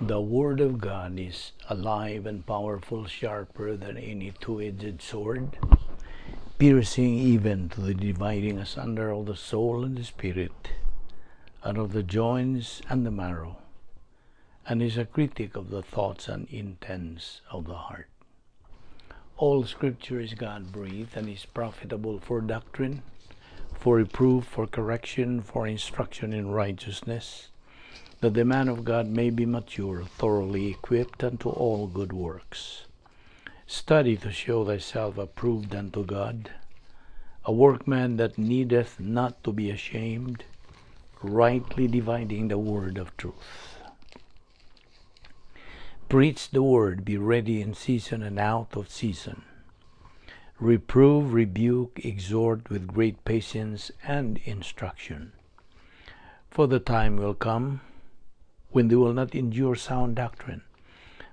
The Word of God is alive and powerful, sharper than any two-edged sword, piercing even to the dividing asunder of the soul and the spirit, and of the joints and the marrow, and is a critic of the thoughts and intents of the heart. All Scripture is God-breathed and is profitable for doctrine, for reproof, for correction, for instruction in righteousness, that the man of God may be mature, thoroughly equipped unto all good works. Study to show thyself approved unto God, a workman that needeth not to be ashamed, rightly dividing the word of truth. Preach the word, be ready in season and out of season. Reprove, rebuke, exhort with great patience and instruction. For the time will come when they will not endure sound doctrine,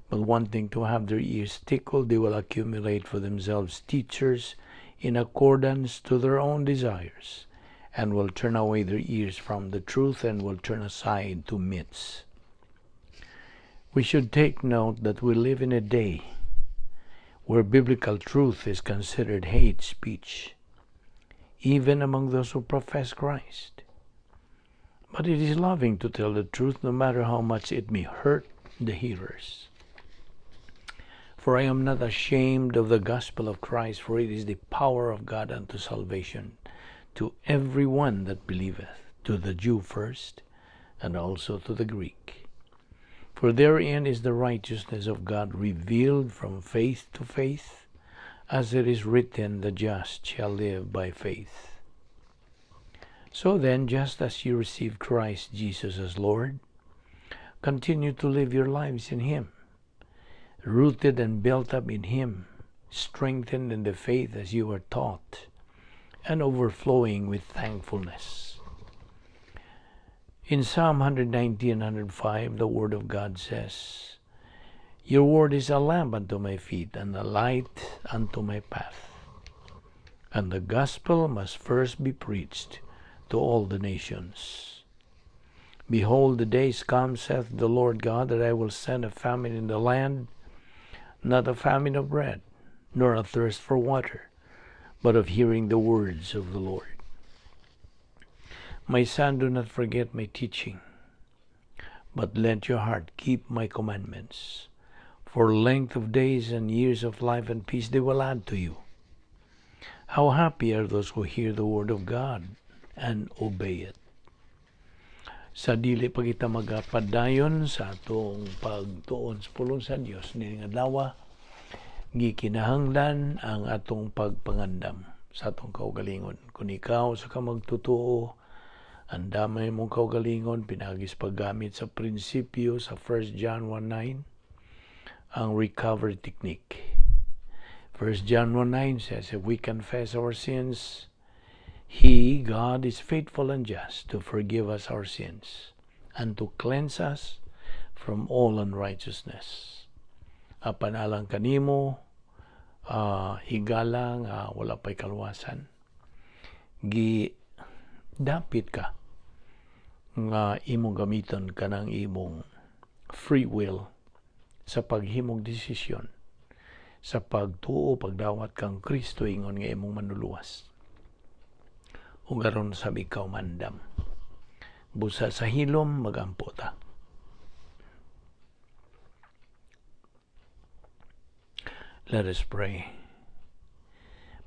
but wanting to have their ears tickled, they will accumulate for themselves teachers in accordance to their own desires, and will turn away their ears from the truth and will turn aside to myths. We should take note that we live in a day where biblical truth is considered hate speech, even among those who profess Christ. But it is loving to tell the truth, no matter how much it may hurt the hearers. For I am not ashamed of the gospel of Christ, for it is the power of God unto salvation to every one that believeth, to the Jew first, and also to the Greek. For therein is the righteousness of God revealed from faith to faith, as it is written, the just shall live by faith. So then, just as you receive Christ Jesus as Lord, continue to live your lives in Him, rooted and built up in Him, strengthened in the faith as you were taught, and overflowing with thankfulness. In Psalm 119, 105, the Word of God says, Your word is a lamp unto my feet and a light unto my path. And the gospel must first be preached to all the nations. Behold, the days come, saith the Lord God, that I will send a famine in the land, not a famine of bread, nor a thirst for water, but of hearing the words of the Lord. My son, do not forget my teaching, but let your heart keep my commandments. For length of days and years of life and peace they will add to you. How happy are those who hear the word of God and obey it. Sa dili pa kita magapadayon sa atong pagtuon sa pulong sa Dios nining adlaw, gikinahanglan ang atong pagpangandam sa atong kaugalingon. Kung ikaw sa ka magtutuo, andamay mong kaugalingon pinaagi sa paggamit sa prinsipyo sa 1 John 1:9, ang recovery technique. 1 John 1:9 says, if we confess our sins, He, God, is faithful and just to forgive us our sins and to cleanse us from all unrighteousness. Apan alang kanimo, higala nga wala pa'y kaluwasan, gi dapit ka nga imong gamiton kanang imong free will sa paghimog desisyon sa pagtuo, pagdawat kang Kristo ingon nga imong manluluwas. Ug aron sab ikaw mandam. Busa sa hilom, magampo ta. Let us pray.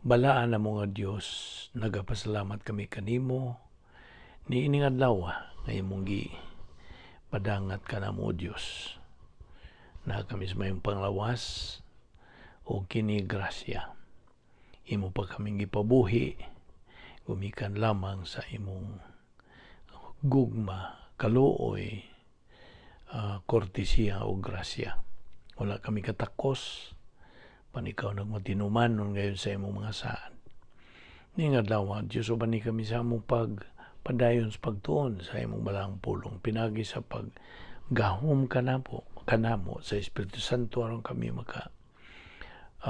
Balaan na mo nga Dios, nagapasalamat kami kanimo niining adlaw nga imong gi padangat ka namo, Dios. Na kami sa mayong panglawas o kini grasya. Imo pa kaming gipabuhi gumikan lamang sa imong gugma, kaluoy, kortesiya o grasya. Wala kami katakos, pan ikaw nagmatinuman nun ngayon sa imong mga saad. Ning adlaw, Diyos, uban ni kami sa among pagpadayon sa pagtuon sa imong balaang pulong, pinagi sa paggahom kanamo, kanamo sa Espiritu Santo aron kami maka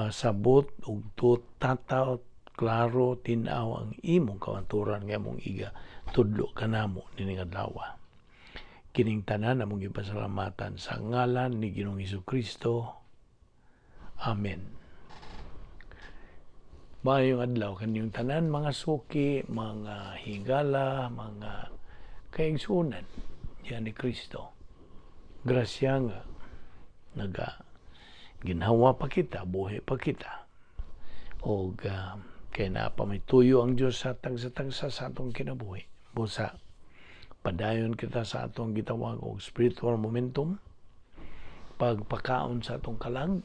sabot ug tataw klaro tin-aw ang imong kawanturan nga imong iga tudlo kanamo nining adlaw. Kining tanan among gipasalamatan sa ngalan ni Ginoong Kristo. Amen. Maayong adlaw kaninyong tanan, mga suki, mga higala, mga kaigsuonan diyan ni Kristo. Grasya nga naga ginhawa pa kita, buhi pa kita. Og kay naa pa may tuyo ang Dios sa tagsa-tagsa sa atong kinabuhi. Busa padayon kita sa atong gitawag og spiritual momentum, pagpakaon sa atong kalag,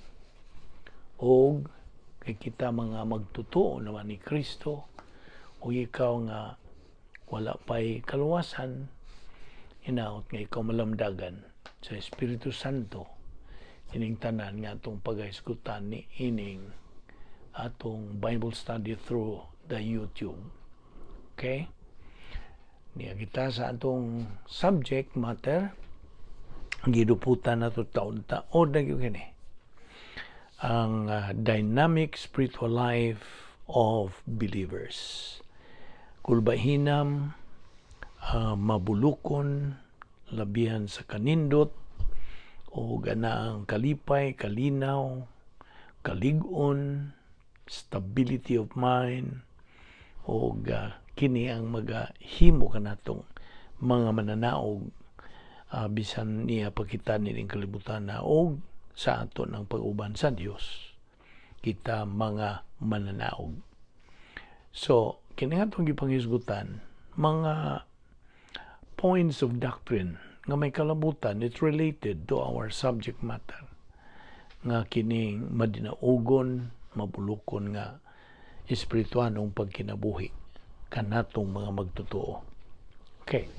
og kay kita mga magtotoo naman ni Kristo, o ikaw nga wala pa'y kaluwasan, hinaot nga ikaw malamdagan sa Espiritu Santo ining tanan nga atong pagahisgutan ni ining atong Bible study through the YouTube. Okay? Niya kita sa atong subject matter, giduputan nato taon-taon na gyud kini ang dynamic spiritual life of believers. Kulbahinam, mabulukon, labihan sa kanindot, o ganaang kalipay, kalinaw, kalig-on, stability of mind, o kini ang magahimo kanatong mga mananaog bisan niya pakita nining kalibutan na og sa ato ng pag-uban sa Dios kita mga mananaog. So, kini nga atong gipanghisgutan, mga points of doctrine nga may kalabutan, it's related to our subject matter nga kining madinaugon, mabulukon nga espirituanong pagkinabuhi kanatong mga magtotoo. Okay.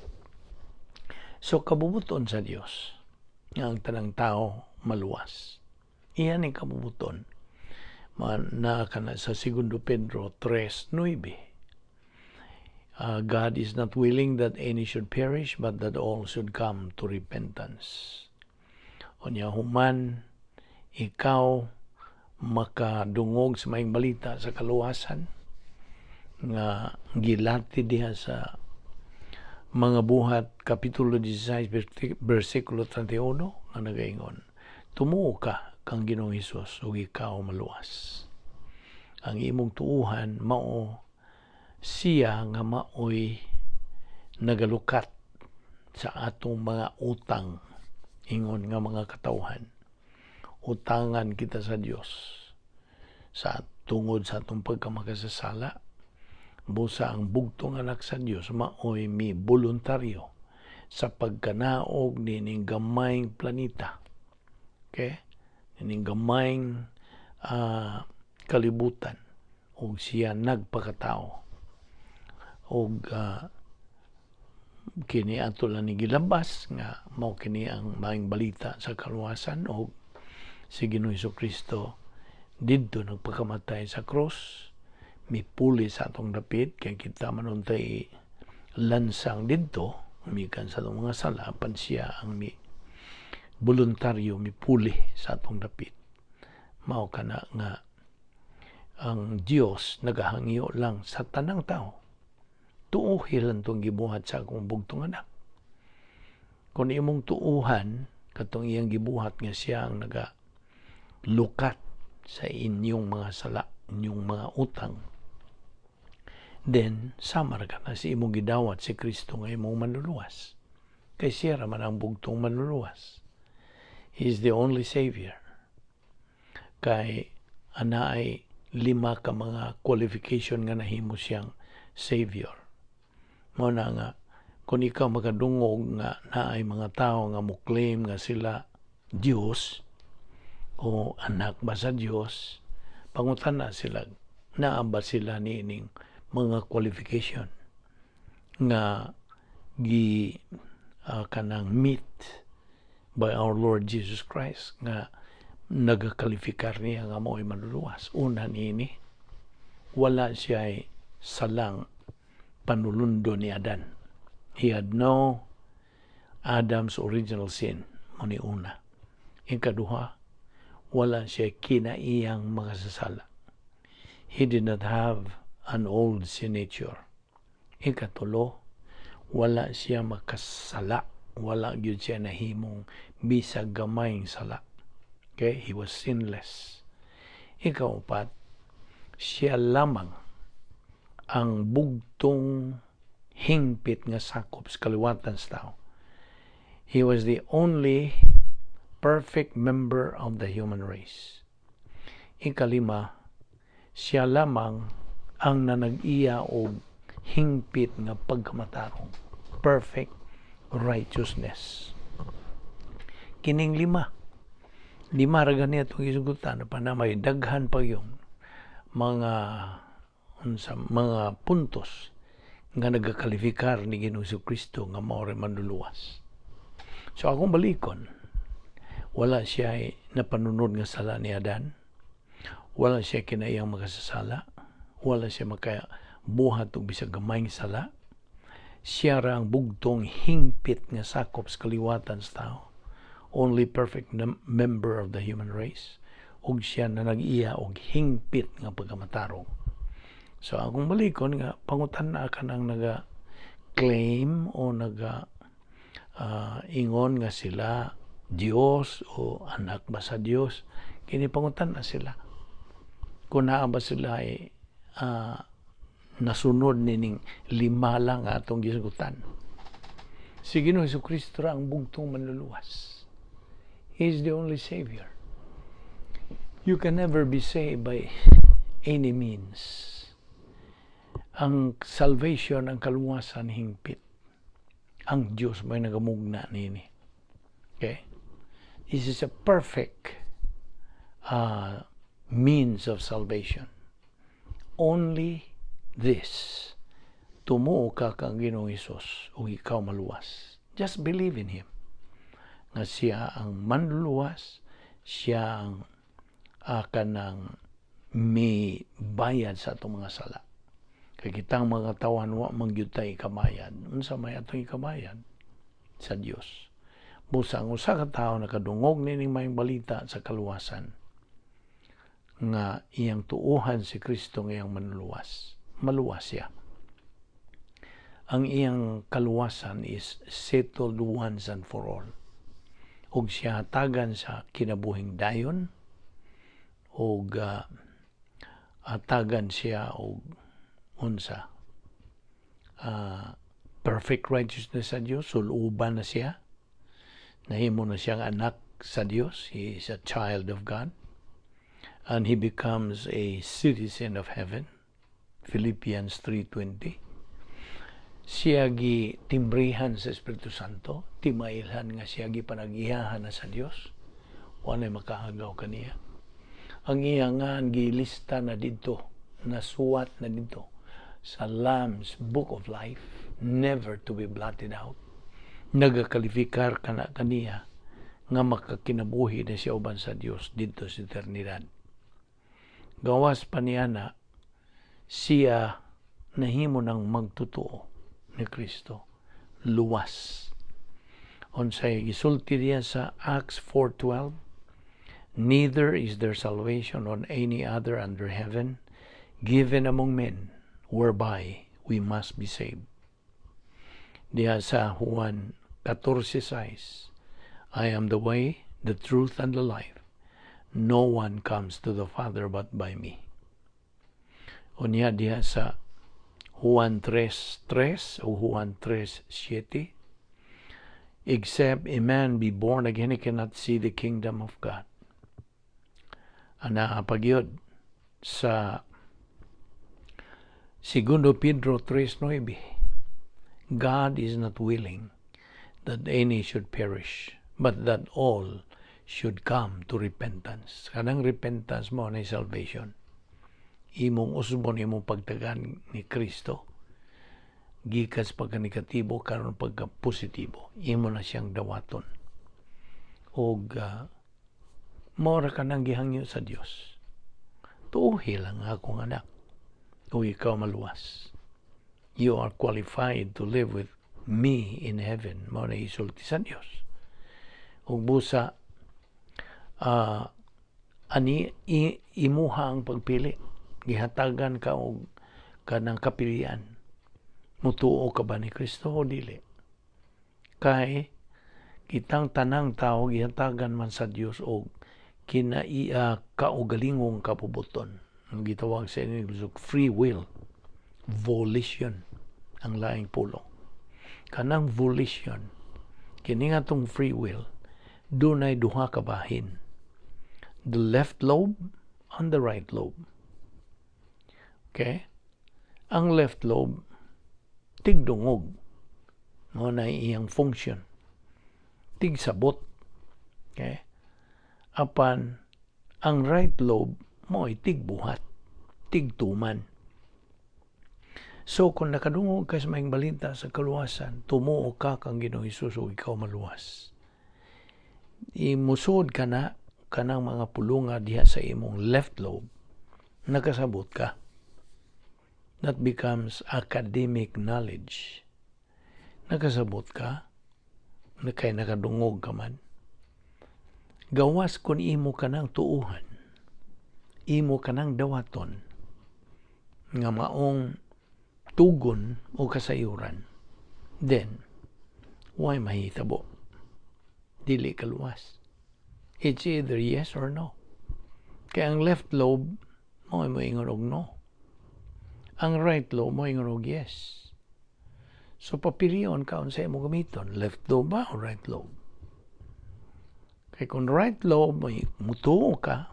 So, kabubuton sa Dios nga ang tanang tao maluwas. Iyan ang kabubuton. Na kana sa 2 Pedro 3:9. God is not willing that any should perish, but that all should come to repentance. Unya human ikaw makadungog sa maayong balita sa kaluwasan nga gilati diha sa Mga Buhat kapitulo 16 bersikulo 31 nga nagaingon, "Tumuo ka kang Ginoong Hesus ug ikaw maluwas." Ang imong tuuhan mao siya nga maoy nagalukat sa atong mga utang, ingon nga mga katawhan. Utangan kita sa Dios sa tungod sa atong pagkamakasasala. Busa ang bugtong anak sa Dios maoy mi voluntaryo sa pagkanaog nining gamayng planeta. Okay? Nining gamayng kalibutan og siya nagpakatao. Og kini ato lang ni gilabas nga mao kini ang maayong balita sa kaluwasan og si Ginoong Kristo didto nagpakamatay sa cross, mipuli sa atong dapit kay kita man untay lansang didto mikan sa atong mga sala, apan siya ang mi voluntaryo mipuli sa atong dapit. Mao kana nga ang Dios nagahangyo lang sa tanang tao, tuuhi lang tong gibuhat sa akong bugtong anak. Kung imong tuuhan katong iyang gibuhat nga siya ang naga lukat sa inyong mga sala, inyong mga utang, then sama ra ka na si imong gidawat si Kristo nga imong manluluwas. Kay siya ra man ang bugtong manluluwas. He is the only savior. Kay ana ay lima ka mga qualification nga nahimo siyang savior. Mao na nga kung ikaw makadungog nga naay mga tao nga mo claim nga sila Dios o anak ba sa Dios, pangutana sila, naa ba sila niining mga qualification nga gi kanang meet by our Lord Jesus Christ nga nagakalifikar niya nga mao'y manluluwas? Una niini, wala siya salang panulundo ni Adan. He had no Adam's original sin. Mao ni una. Ikaduha, wala siya kinaiyang makasasala. He did not have an old sin nature. Ikatulo, wala siya makasala. Wala gyud siya nahimong bisag gamayng sala. Okay? He was sinless. Ikaupat, siya lamang ang bugtong hingpit nga sakop sa kaliwatan sa tao. He was the only perfect member of the human race. Ikalima, siya lamang ang nanag-iya og hingpit nga pagkamatarong. Perfect righteousness. Kining lima. Lima ra gani atong gisugutan pa na may daghan pa yung mga unsa mga puntos nga nagakalifikar ni Ginoong Kristo nga mao ray manluluwas. So akong balikon, wala siya napanunod nga sala ni Adan. Wala siya kinaiyang makasasala. Wala siya makabuhat og bisag gamayng sala. Siya ra ang bugtong hingpit nga sakop sa kaliwatan sa tao. Only perfect member of the human race. Ug siya na nag-iya og hingpit nga pagkamatarong. So akong balikon nga pangutan na ka nang naga claim o naga ingon nga sila Dios o anak ba sa Dios, kini pangutan na sila kung naa ba sila ay nasunod nining lima lang atong gisugutan. Si Ginoong Kristo ra ang bugtong manluluwas. He is the only Savior. You can never be saved by any means. Ang salvation, ang kaluwasan, hingpit. Ang Diyos may nagamugna nini. Okay? This is a perfect means of salvation. Only this. Tumuo ka kang Ginoong Hesus ug ikaw maluwas. Just believe in Him. Nga siya ang manluluwas, siya ang kanang may bayad sa atong mga sala. Kay kitang mga tawan, wa man gyud tay ikabayad. Unsa may atong ikabayad sa Dios? Busa ang usa ka tawo nakadungog nining maayong balita sa kaluwasan nga iyang tuuhan si Kristo nga iyang manluluwas, maluwas siya. Ang iyang kaluwasan is settled once and for all. Ug siya hatagan sa kinabuhing dayon ug hatagan siya og unsa perfect righteousness sa Dios. Suluban na siya, nahimo na siyang anak sa Dios. He is a child of God and he becomes a citizen of heaven, Philippians 3:20. Siya gi timbrihan sa Espiritu Santo, timailhan nga siya gi panagiyahan na sa Dios. Walay makaagaw kaniya. Ang iya ngan gilista na didto, nasuwat na didto sa Lamb's Book of Life, never to be blotted out. Nagakalifikar kana kaniya nga makakinabuhi na siya uban sa Dios didto sa eternidad. Gawas pa niya na siya nahimo ng magtotoo ni Kristo, luwas. Unsay gisulti diya sa Acts 4:12? "Neither is there salvation on any other under heaven given among men whereby we must be saved." Diha sa Juan 14:6, "I am the way, the truth, and the life. No one comes to the Father but by me." Unya diha sa Juan 3:3 o Juan 3:7, "Except a man be born again, he cannot see the kingdom of God." Ana pagyud sa Segundo Pedro 3:9, "God is not willing that any should perish, but that all should come to repentance." Kanang repentance mo na salvation. Imong usbon imong pagtagan ni Kristo gikas pagka negatibo, karon pagka positibo, imo na siyang dawaton og mao ra kanang gihangyo sa Dios. Tuuhi lang, akong anak, ug ikaw maluwas. You are qualified to live with me in heaven. Mao na isulti sa Dios. Ug busa ani imuha ang pagpili. Gihatagan ka og kanang kapilian, mutuo ka ba ni Kristo o dili? Kay Kitang tanang tao gihatagan man sa Dios og kinaiya kaugalingong kapubuton. Ang gitawag sa English og free will, volition, ang laing pulong. Kanang volition, kini nga tong free will, dunay duha ka bahin. The left lobe and the right lobe. Okay? Ang left lobe, tigdungog. Mao na iyang function. Tigsabot. Okay? Apan, ang right lobe, mo'y tigbuhat, tigtuman. So, kung nakadungog ka sa maayong balita sa kaluwasan, tumuo ka kang Ginoong Hesus ug ikaw maluwas. Imusod ka na kanang mga pulunga diha sa imong left lobe, nakasabot ka. That becomes academic knowledge. Nakasabot ka, na kay nakadungog ka man. Gawas kung imo ka nang tuuhan, imo ka nang dawaton, nga maong tugon o kasayuran, then, way mahitabo? Dili ka luwas. It's either yes or no. Kaya ang left lobe, mo moingon og no. Ang right lobe, moingon og yes. So, papilion ka unsa imo gamiton, left lobe ba o right lobe? Kay kung right lobe, may mutuo ka,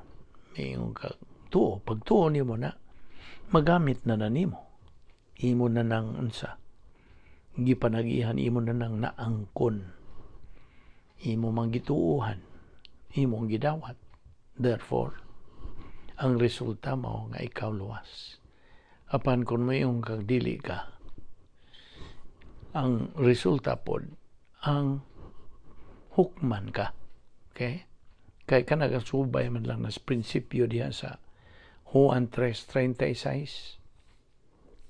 may ka tuo, pagtuo nimo na, magamit na na nimo. Imo na nang unsa. Gipanagihan, imo na nang naangkon. Imo mang gituohan, imong gidawat. Therefore, ang resulta mo nga ikaw luwas. Apan kung mayong kag dili ka, ang resulta pod ang hukman ka. Okay? Kay ka nagasubay man lang nas prinsipyo diha sa Juan 3:36,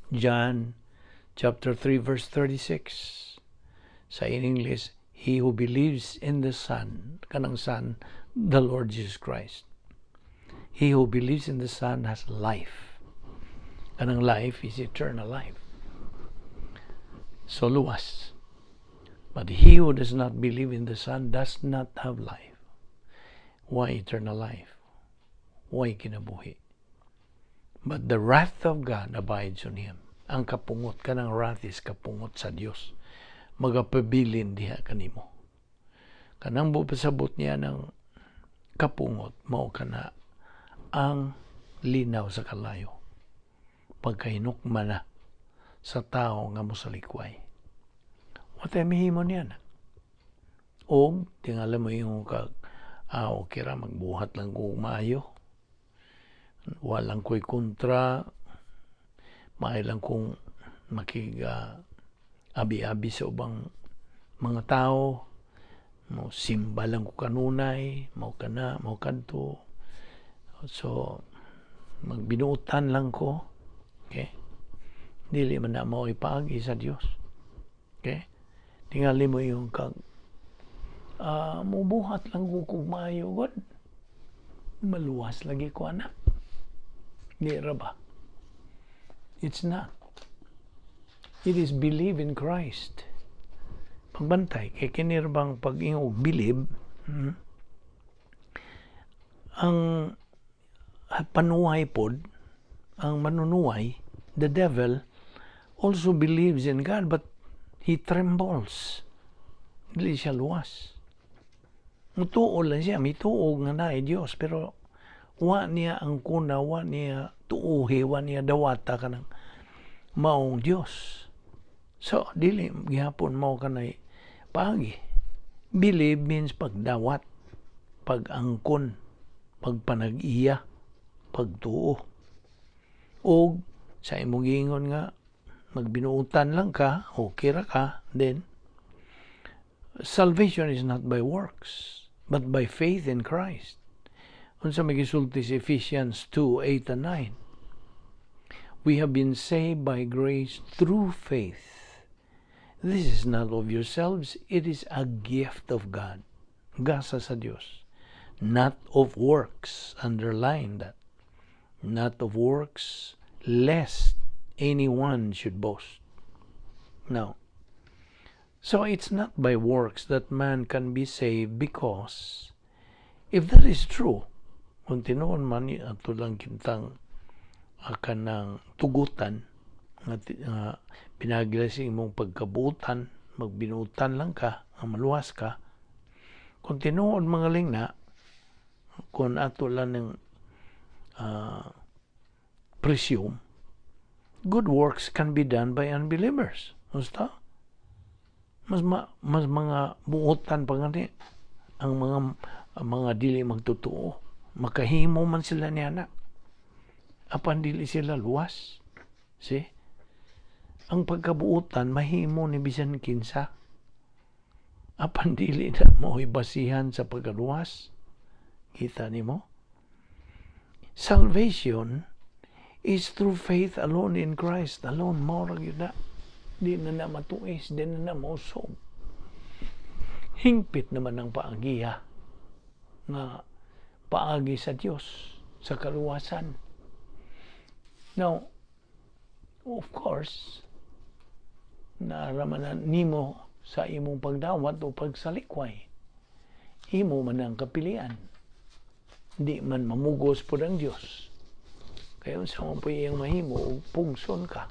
John chapter 3 verse 36. Sa in English, "He who believes in the Son," kanang Son, the Lord Jesus Christ. "He who believes in the Son has life." Kanang life is eternal life. So luwas. "But he who does not believe in the Son does not have life." Why eternal life? Why kinabuhi? "But the wrath of God abides on him." Ang kapungot, kanang wrath is kapungot sa Dios. Magapabilin diha kanimo. Kanang pasabot niya ng kapungot, mao kana ang linaw sa kalayo. Pagkahinukma na sa tao nga mosalikway. Watay mahimo niya na. O, tingala mo yung kag, okay ra, magbuhat lang ko maayo. Walang ko'y kontra, maayo lang kong makig abi-abi sa ubang mga tao, mo simba lang ko kanunay, mao kana, mao kadto. So, magbinuutan lang ko. Okay? Dili man na mao ipaagi sa Dios. Okay? Tingali mo yung kag mubuhat lang ko kung maayo god. Maluwas lagi ko anak. Di ra ba? It's not. It is believe in Christ. Pagbantay, kay kini ra bang pag-ingog believe, ang panuway pod, ang manunuway, the devil, also believes in God, but he trembles. Dili siya luwas. Mutuo lang siya, mituo nga naay Dios, pero wa niya ang kuna, wa niya tuuhi, wa niya dawata kanang maong Dios. So, dili gihapon mao kanay paagi. Believe means pagdawat, pag-angkon, pagpanag-iya, pagtuo. O sa imong giingon nga magbinuutan lang ka, okay ra ka, then salvation is not by works, but by faith in Christ. Unsa may gisulti sa Ephesians 2:8 and 9? "We have been saved by grace through faith. This is not of yourselves, it is a gift of God." Gasa sa Dios. "Not of works," underline that. "Not of works, lest anyone should boast." Now, So it's not by works that man can be saved, because if that is true, kung tinuod man ato lang kitang kanang tugutan nga pinaagi sa imong pagkabuotan, magbinuotan lang ka nga maluwas ka, kung tinuod mga na, kung ato lang ng presume, good works can be done by unbelievers. Basta mas mga buotan pa gani ang mga dili magtotoo. Makahimo man sila niya na, apan dili sila luwas. See, ang pagkabuotan mahimo ni bisan kinsa, apan dili na mo basihan sa pagkaluwas. Kita nimo, salvation is through faith alone in Christ alone. Mao ra gyud na. Di na na matuis, di na na mausog. Hingpit naman ang paagiya nga paagi sa Dios sa kaluwasan. Now, of course, naaraman na nimo sa imong pagdawat o pagsalikway. Imo man ang kapilian. Di man mamugos po ang Dios. Kaya unsa man po iyang mahimo, ug pugson ka.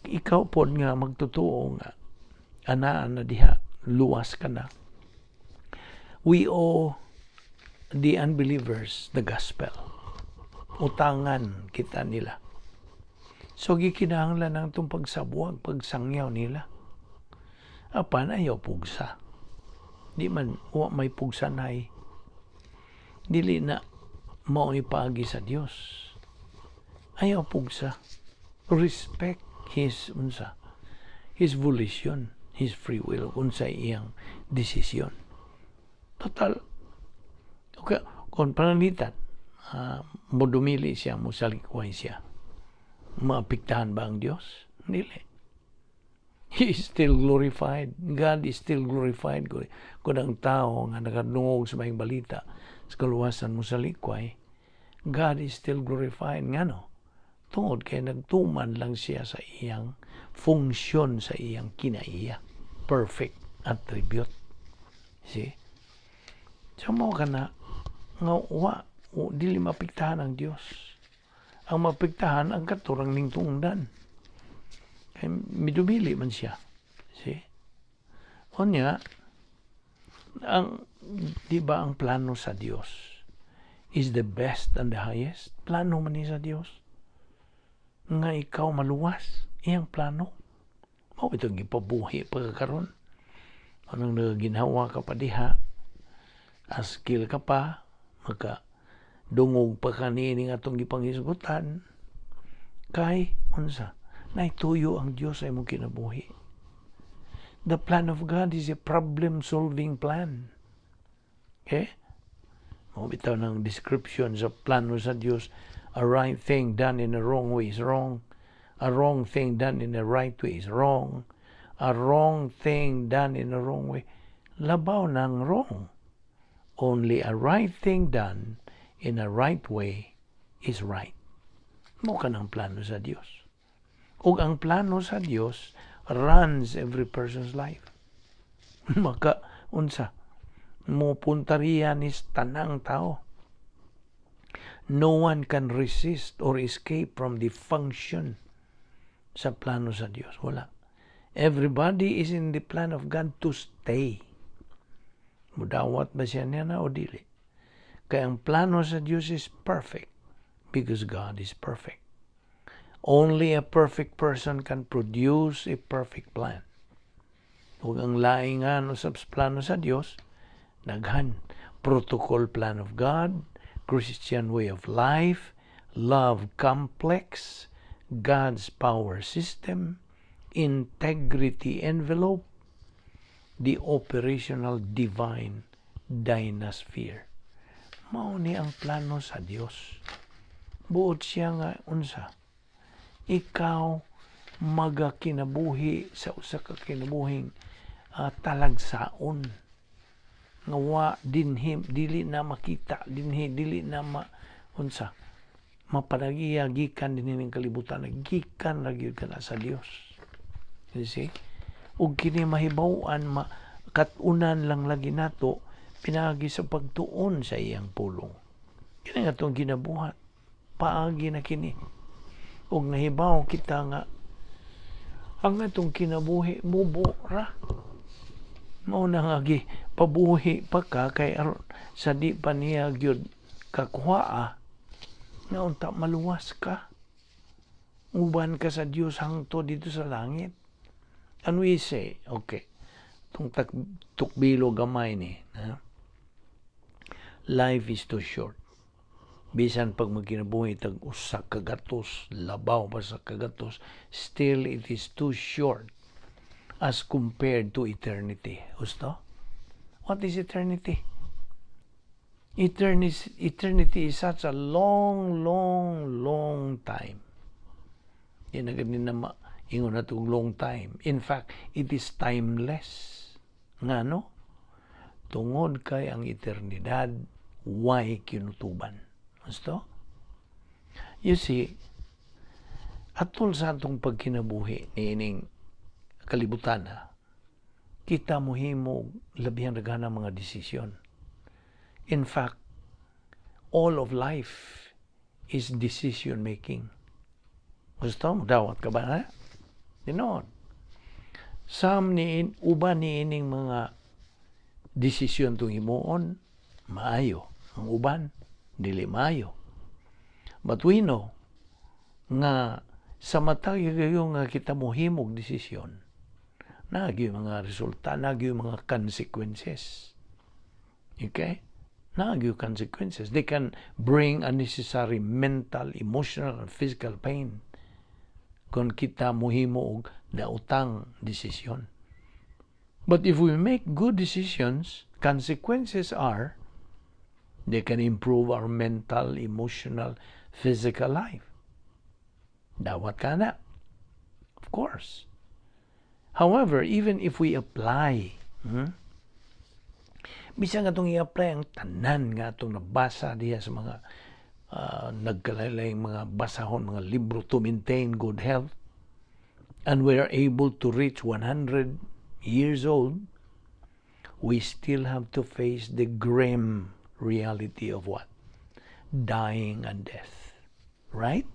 Ikaw po nga magtotoo nga anaan na diha, luwas ka na. We owe the unbelievers the gospel. Utangan kita nila. So gikinahanglan ang itong pagsabwag, pagsangyaw nila. Apan ayaw pugsa. Di man wa may pugsanay. Dili na mao paagi sa Dios. Ayaw pugsa. Respect his unsa, his volition, his free will, unsa iyang desisyon. Total, okay, kung pananglitan, modumili siya, musalikway siya, maapektahan ba ang Dios? Dili. He is still glorified. God is still glorified. Kung ang tao nga nakadungog sa maayong balita sa kaluwasan mo salikway, God is still glorified. Ngano? Tungod kay nagtuman lang siya sa iyang funksyon, sa iyang kinaiya. Perfect attribute. See? So mao ka na nga wa o, dili mapiktahan ang Dios. Ang mapiktahan ang katurang ning tungdan. Kay midumili man siya. See? Unya, ang di ba ang plano sa Dios is the best and the highest? Plano man ni sa Dios nga ikaw maluwas. Iyang plano. Mao itong gipabuhi pa karon. Anong nagaginhawa ka pa diha, askil ka pa, maka dungog pa kanining atong gipanghisgutan, kay unsa, naituyo ang Dios sa imong kinabuhi. The plan of God is a problem-solving plan. Okay? Mao bitaw ng description sa plano sa Dios: a right thing done in a wrong way is wrong. A wrong thing done in the right way is wrong. A wrong thing done in a wrong way, labaw ng wrong. Only a right thing done in a right way is right. Mao kanang plano sa Dios. Ug ang plano sa Dios runs every person's life. Maka unsa, mo puntariya ni tanang tao. No one can resist or escape from the function sa plano sa Dios. Wala. Everybody is in the plan of God to stay. Mudawat ba siya niya na o dili? Kaya ang plano sa Dios is perfect because God is perfect. Only a perfect person can produce a perfect plan. Ug ang laingan usab sa plano sa Dios, daghan: protocol plan of God, Christian way of life, love complex, God's power system, integrity envelope, the operational divine dynasphere. Mao ni ang plano sa Dios. Buot siya nga unsa, ikaw magakinabuhi sa usa ka kinabuhing talagsaon nga wa dinhi, dili na makita dinhi, dili na ma unsa, mapanagiya gikan dinhi ning kalibutan, gikan ra gyud kana sa Dios. You see? Ug kini mahibaw-an, kat-unan lang lagi nato pinaagi sa pagtuon sa iyang pulong. Kini nga atong ginabuhat, paagi na kini. Ug nahibaw kita nga ang atong kinabuhi mubo ra. Mao na nga gi pabuhi pa ka kay aron sa di pa niya gyud kakuhaa nga unta maluwas ka. Uban ka sa Dios hangtod didto sa langit. And we say, okay, tung tukbilo gamay ni, ha? Life is too short. Bisan pag magkinabuhi tag 100, labaw pa sa kagatos, still it is too short as compared to eternity. Gusto? What is eternity? Eternity, eternity is such a long, long, long time. Yan na ganin na ingon na long time. In fact, it is timeless. Nga no? Tungod kay ang eternidad, way kinutuban. Gusto? You see, atol sa atong pagkinabuhi niining kalibutan, ha, kita mohimo labihan daghan mga desisyon. In fact, all of life is decision making. Gusto mo, dawat ka ba na? Tinuod. Some ni uban ni ining mga desisyon tong himuon, maayo. Ang uban, dili maayo. But we know nga sa matag kayo nga kita mohimog desisyon, naa mga resulta, naa mga consequences. Okay? Naa consequences. They can bring unnecessary mental, emotional, and physical pain kung kita mohimo og daotang desisyon. But if we make good decisions, consequences are they can improve our mental, emotional, physical life. Dawat ka na. Of course. However, even if we apply, bisan atong i-apply ang tanan nga atong nabasa diha sa mga nagkalain mga basahon, mga libro to maintain good health, and we are able to reach 100 years old, we still have to face the grim reality of what? Dying and death. Right?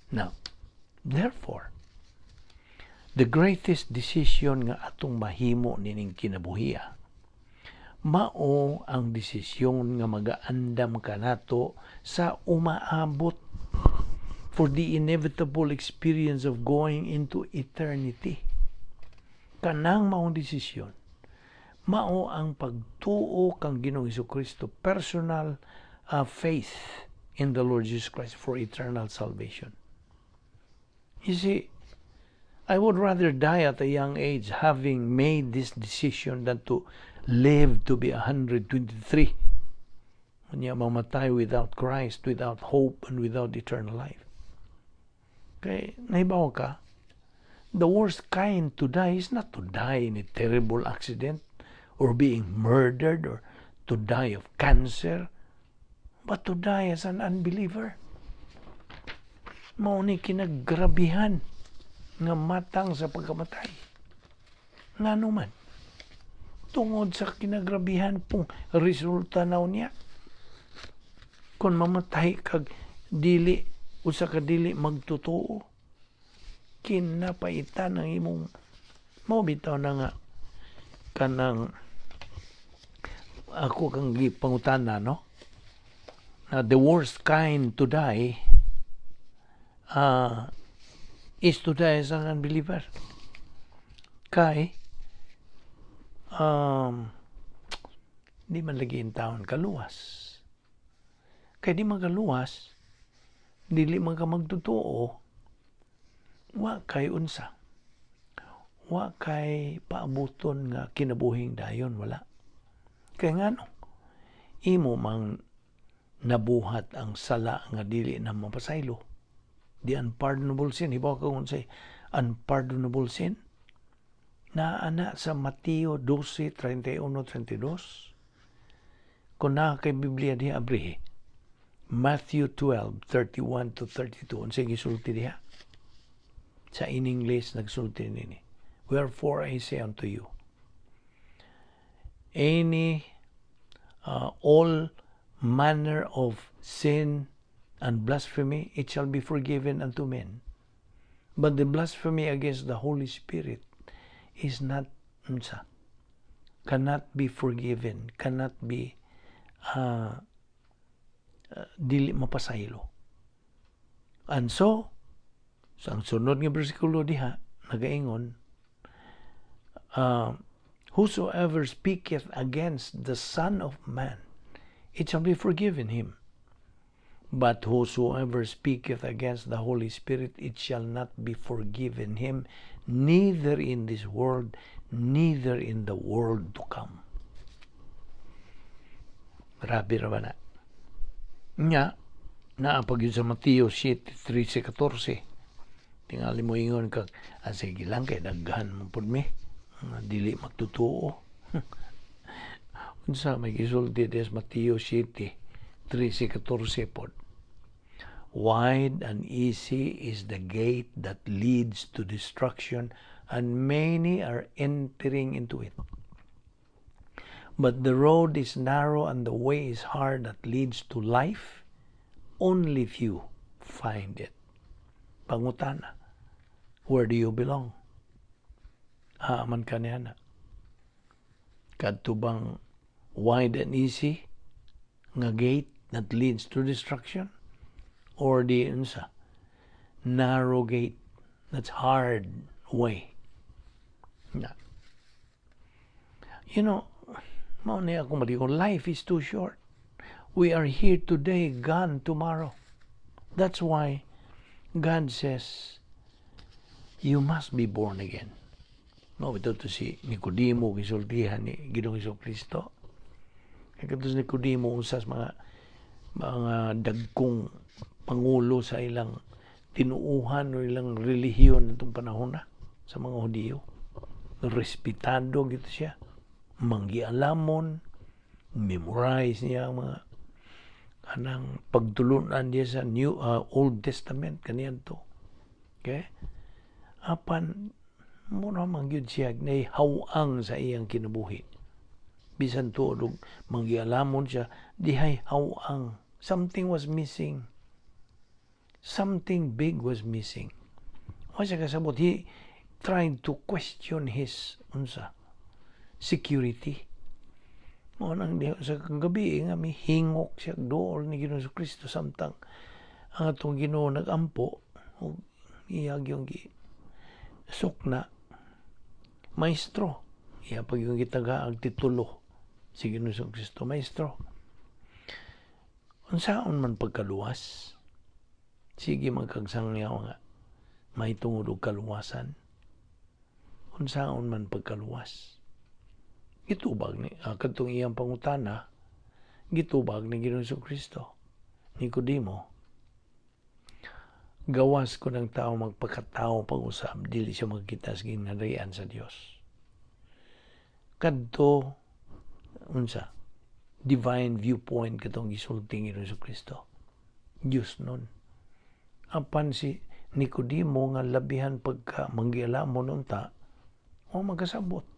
Now, therefore, the greatest decision nga atong mahimo nining kinabuhia mao ang desisyon nga magaandam kanato sa umaabot, for the inevitable experience of going into eternity. Kanang maong desisyon, mao ang pagtuo kang Ginoong Kristo, personal faith in the Lord Jesus Christ for eternal salvation. You see, I would rather die at a young age having made this decision than to live to be 123. Unya mamatay without Christ, without hope, and without eternal life. Okay, nahibaw ka, the worst kind to die is not to die in a terrible accident or being murdered or to die of cancer, but to die as an unbeliever. Mao ni kinagrabihan nga matang sa pagkamatay. Ngano man? Tungod sa kinagrabihan pong resulta na niya. Kung mamatay kag dili usa ka dili magtotoo, kinapaitan ang imong mo. Bitaw na nga kanang ako kang gipangutana, no, na the worst kind to die is to die as an unbeliever, kay di man lagi in taon kaluwas, kay di man kaluwas, dili man ka magtotoo, wa kay unsa, wa kay paabuton nga kinabuhing dayon, wala. Kay ngano? Imo mang nabuhat ang sala nga dili na mapasaylo, the unpardonable sin. Hibaw ka kung unsay unpardonable sin? Naa na sa Mateo 12:31 32. Kung naa kay Biblia diha, abrihi. Matthew 12, 31 to 32. Unsay gisulti diha? Sa in English nagsulti nini. Wherefore I say unto you, any all manner of sin and blasphemy, it shall be forgiven unto men. But the blasphemy against the Holy Spirit is not unsa, cannot be forgiven, cannot be dili mapasaylo. And so, sa ang sunod nga bersikulo diha, nagaingon, "Whosoever speaketh against the Son of Man, it shall be forgiven him. But whosoever speaketh against the Holy Spirit, it shall not be forgiven him, neither in this world, neither in the world to come." Grabe ra ba na? Nya, naa pa gyud sa Mateo 7:13-14. Tingali mo ingon ka, ah, sige lang kay daghan man pud mi. Nga dili magtutuo. Unsa may gisulti des Mateo 7:13-14 pod? "Wide and easy is the gate that leads to destruction, and many are entering into it. But the road is narrow and the way is hard that leads to life. Only few find it." Pangutana, where do you belong? Haa man ka niya na? Kadto bang wide and easy nga gate that leads to destruction? Or the unsa? Narrow gate that's hard way? Na. Mao ni ako madigon, life is too short. We are here today, gone tomorrow. That's why God says, "You must be born again." Mao ito to si Nicodemo gisultihan ni Ginoong Kristo. Kay kadto si Nicodemo, usas mga dagkong pangulo sa ilang tinuuhan o ilang relihiyon itong panahon na sa mga Hudiyo. Respetado gito siya. Manggialamon, memorize niya ang mga kanang pagtulunan niya sa New Old Testament kaniadto. Okay? Apan mura man gyud siya nay hawang sa iyang kinabuhi. Bisan tuod og manggialamon siya, dihay hawang. Something was missing. Something big was missing. Wa siya kasabot. He tried to question his unsa security. Mao nang diha sa gabi nga mihingok siya dool ni Ginoong Kristo samtang ang atong Ginoo nagampo ug iya gyung gi sukna, "Maestro." Iya pag yung gitaga ang titulo si Ginoong Kristo, "Maestro, unsaon man pagkaluwas? Sige man kag sangyaw nga mahitungod og kaluwasan. Unsaon man pagkaluwas?" Gitubag ni kadtong iyang pangutana, gitubag ni Ginoong Kristo. "Nicodemo, gawas kon ang tao magpakatao pag-usab, dili siya magkita sa gingharian sa Dios." Kadto unsa divine viewpoint katong gisulti ni Ginoong Kristo. Diyos nun. Apan si Nicodemo nga labihan pagka manggialamon unta, o magkasabot.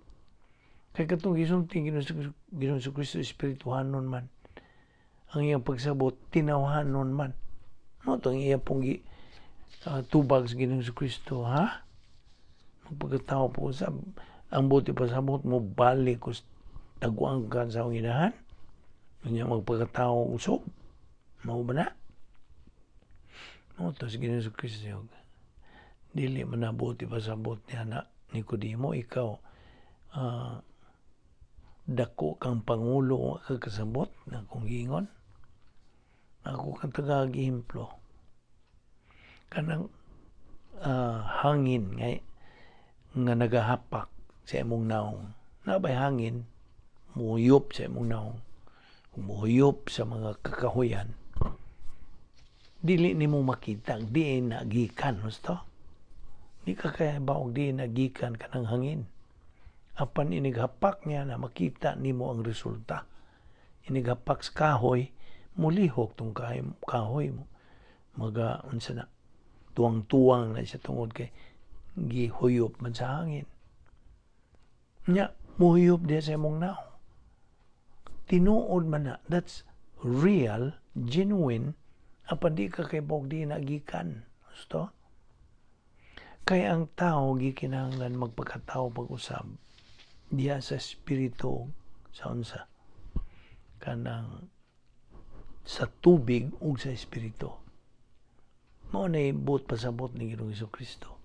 Kay katong gisulti Ginoong Kristo, espirituhanon man. Ang iyang pagsabot, tinawhanon man. Mao tong iya pong gi, tubag sa Ginoong Kristo, ha? Magpagkatao po sa ang buti pasabot mo balik kus taguang ka sa akong inahan. Unya magpagkatao usog. Mao ba na? Mao to si Ginoong Kristo. Dili man nabuti pasabot niya na, Nicodemo, ikaw dako kang pangulo ka kasabot na akong giingon. Ako kang tagag ehemplo. Kanang hangin nga nagahapak sa imong naong. Nabay hangin, muhuyop sa imong naong, muhuyop sa mga kakahuyan. Dili nimo makita diin nagikan husto. Di ka kaya baog diin nagikan kanang hangin. Apan inighapak niya na makita nimo ang resulta. Inighapak sa kahoy, mulihok tong kahoy mo. Maga unsa na, tuwang-tuwang na siya tungod kay gihuyop man sa hangin. Nya, muhiyop diya sa imong naong. Tinuod man na, that's real, genuine, apan di ka kay di nagikan. Gusto? Kay ang tao gikinahanglan magpakatao pag-usab diya sa espiritu, sa unsa kanang sa tubig ug sa espiritu. Mao na buot pasabot ni Ginoong Kristo.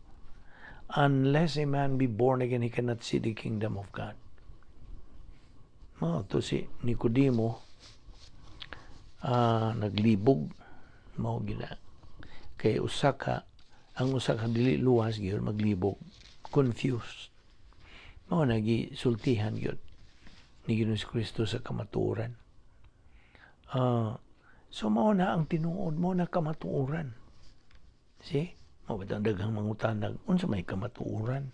Unless a man be born again, he cannot see the kingdom of God. Mao to si Nicodemo naglibog mao gina kay usa ka ang usa ka dili luwas gyud maglibog, confused. Mao na gisultihan gyud ni Ginoong Kristo sa kamatuoran. So mao na ang tinuod, mao na kamatuoran. See? Mao ba ang daghang mangutanag, unsa may kamatuoran?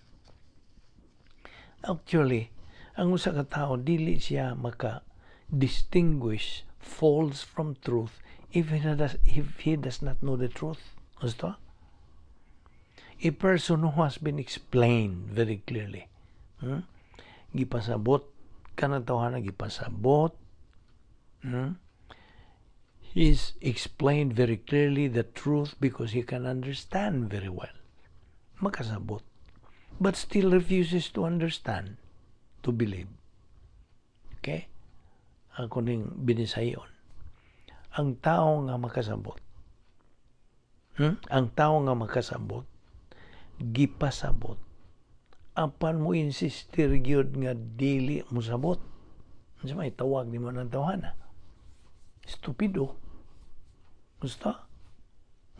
Actually, ang usa ka tawo dili siya maka distinguish false from truth if he does not know the truth. Gusto? A person who has been explained very clearly. Gipasabot kanang tawhana, gipasabot. He's explained very clearly the truth because he can understand very well. Makasabot. But still refuses to understand, to believe. Okay? Ako ning binisayon. Ang tao nga makasabot. Ang tao nga makasabot, gipasabot. Apan mo insistir gyud nga dili mo sabot. Unsa may tawag nimo ng tawhana? Estupido. Gusto?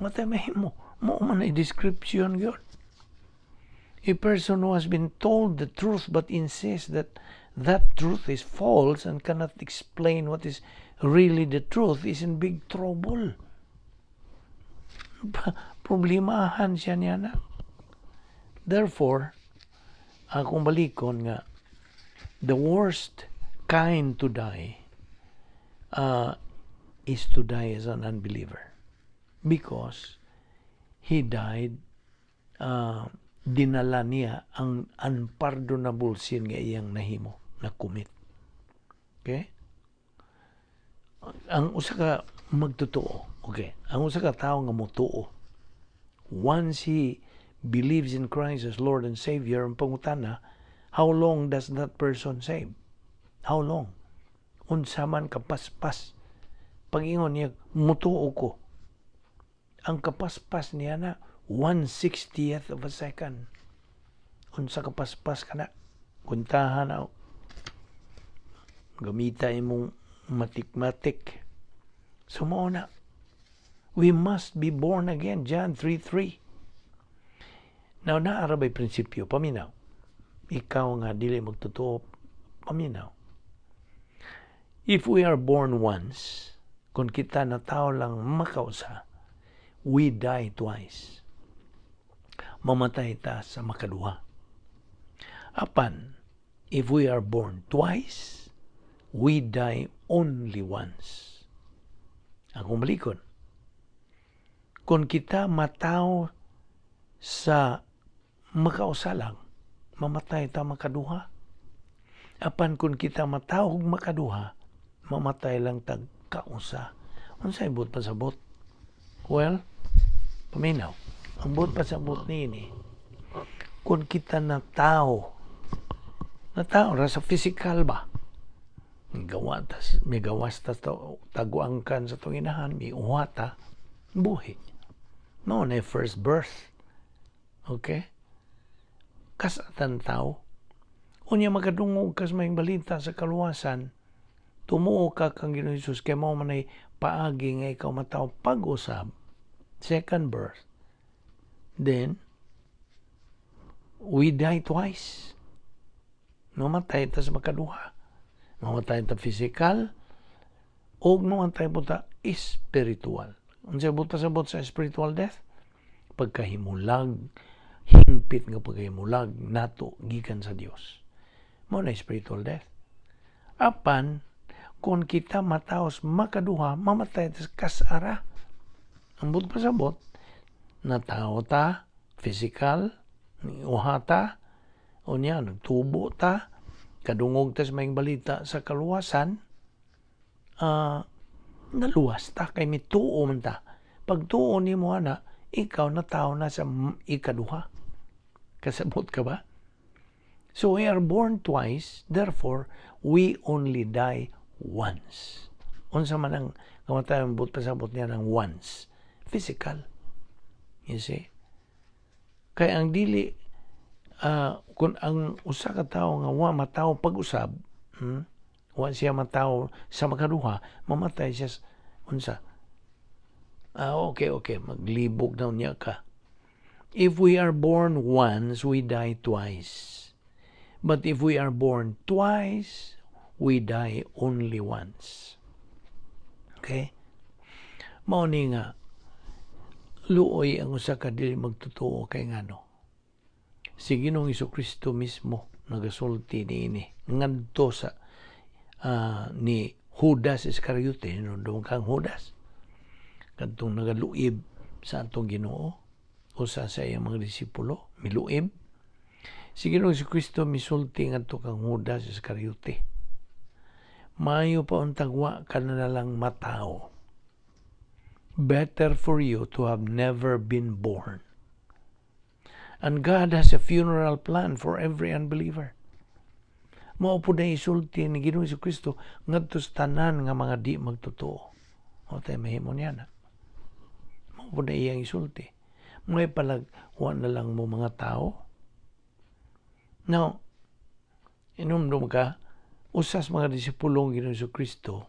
Matay mo. Mo man ay description gyud. A person who has been told the truth but insists that that truth is false and cannot explain what is really the truth is in big trouble. Problemahan siya niya na. Therefore, akong balikon nga, the worst kind to die is to die as an unbeliever. Because he died, dinala niya ang unpardonable sin nga iyang nahimo, na commit. Okay? Ang usa ka magtotoo, okay, ang usa ka tawo nga motuo, once he believes in Christ as Lord and Savior, ang pangutana, how long does that person save? How long? Unsa man kapaspas? Pag-ingon niya, "Mutuo ko." Ang kapaspas niya na, 1/60th of a second. Unsa kapaspas ka na? Kuntahan na. Gamita imong matik-matik. So mao na. We must be born again. John 3:3. Now, naa ra bay prinsipyo? Paminaw. Ikaw nga dili magtotoo, paminaw. If we are born once, kung kita na tao lang makausa, we die twice. Mamatay ta sa makaduha. Apan, if we are born twice, we die only once. Akong balikon. Kung kita mataw sa makausa lang, mamatay ta makaduha. Apan kung kita mataw makaduha, mamatay lang tag kausa. Unsay buot pasabot? Well, paminaw. Ang buot pasabot niini, kung kita na tao ra sa physical ba? Gawa tas, may gawas tas taguangkan sa atong inahan, may uha ta, buhi. Mao na first birth. Okay? Kasatan tao. Unya makadungog kas may balita sa kaluwasan, tumuo ka kang Ginoong Hesus kay mao man ay paagi nga ikaw mataw pag-usab, second birth, then we die twice. Mamatay ta sa makaduha. Mamatay ta physical o mamatay po ta spiritual. Unsa buot pasabot sa spiritual death? Pagkahimulag, hingpit nga pagkahimulag nato gikan sa Dios. Mao na spiritual death. Apan kung kita mataos makaduha, mamatay ta kasara. Ang buot pasabot, natao ta, physical, uha ta, unya, nagtubo ta, Kadungog tas maayong balita sa kaluwasan, naluwas ta kay mituo man ta. Pagtuo nimo ana, ikaw natawo na sa ikaduha. Kasabot ka ba? So we are born twice, therefore we only die once. Unsa man ang kamatayon, buot pasabot niya ng once? Physical. You see? Kay ang dili kung ang usa ka tawo nga wa matawo pag-usab, Wa siya matawo sa makaduha, mamatay siya unsa? Ah, okay, maglibog na niya ka. If we are born once, we die twice. But if we are born twice, we die only once. Okay? Mao ni nga luoy ang usa ka dili magtotoo kay ngano? Si Ginoong Kristo mismo nagasulti niini ngadto sa ni Judas Iscariote, no kang Judas kadtong nagaluib sa atong Ginoo, usa sa iyang mga disipulo miluib. Si Ginoong Kristo misulti ngadto kang Judas Iscariote, "Maayo pa untag wa ka na lang matawo. Better for you to have never been born." And God has a funeral plan for every unbeliever. Mao po na isulti ni Ginoong Kristo ngadto sa tanan nga mga di magtotoo. O tayo mahimo niya na. Mao po na iyang isulti. May palag, wa na lang mo mga tao. Now, inumdum ka, usas mga disipulong Ginoong Kristo,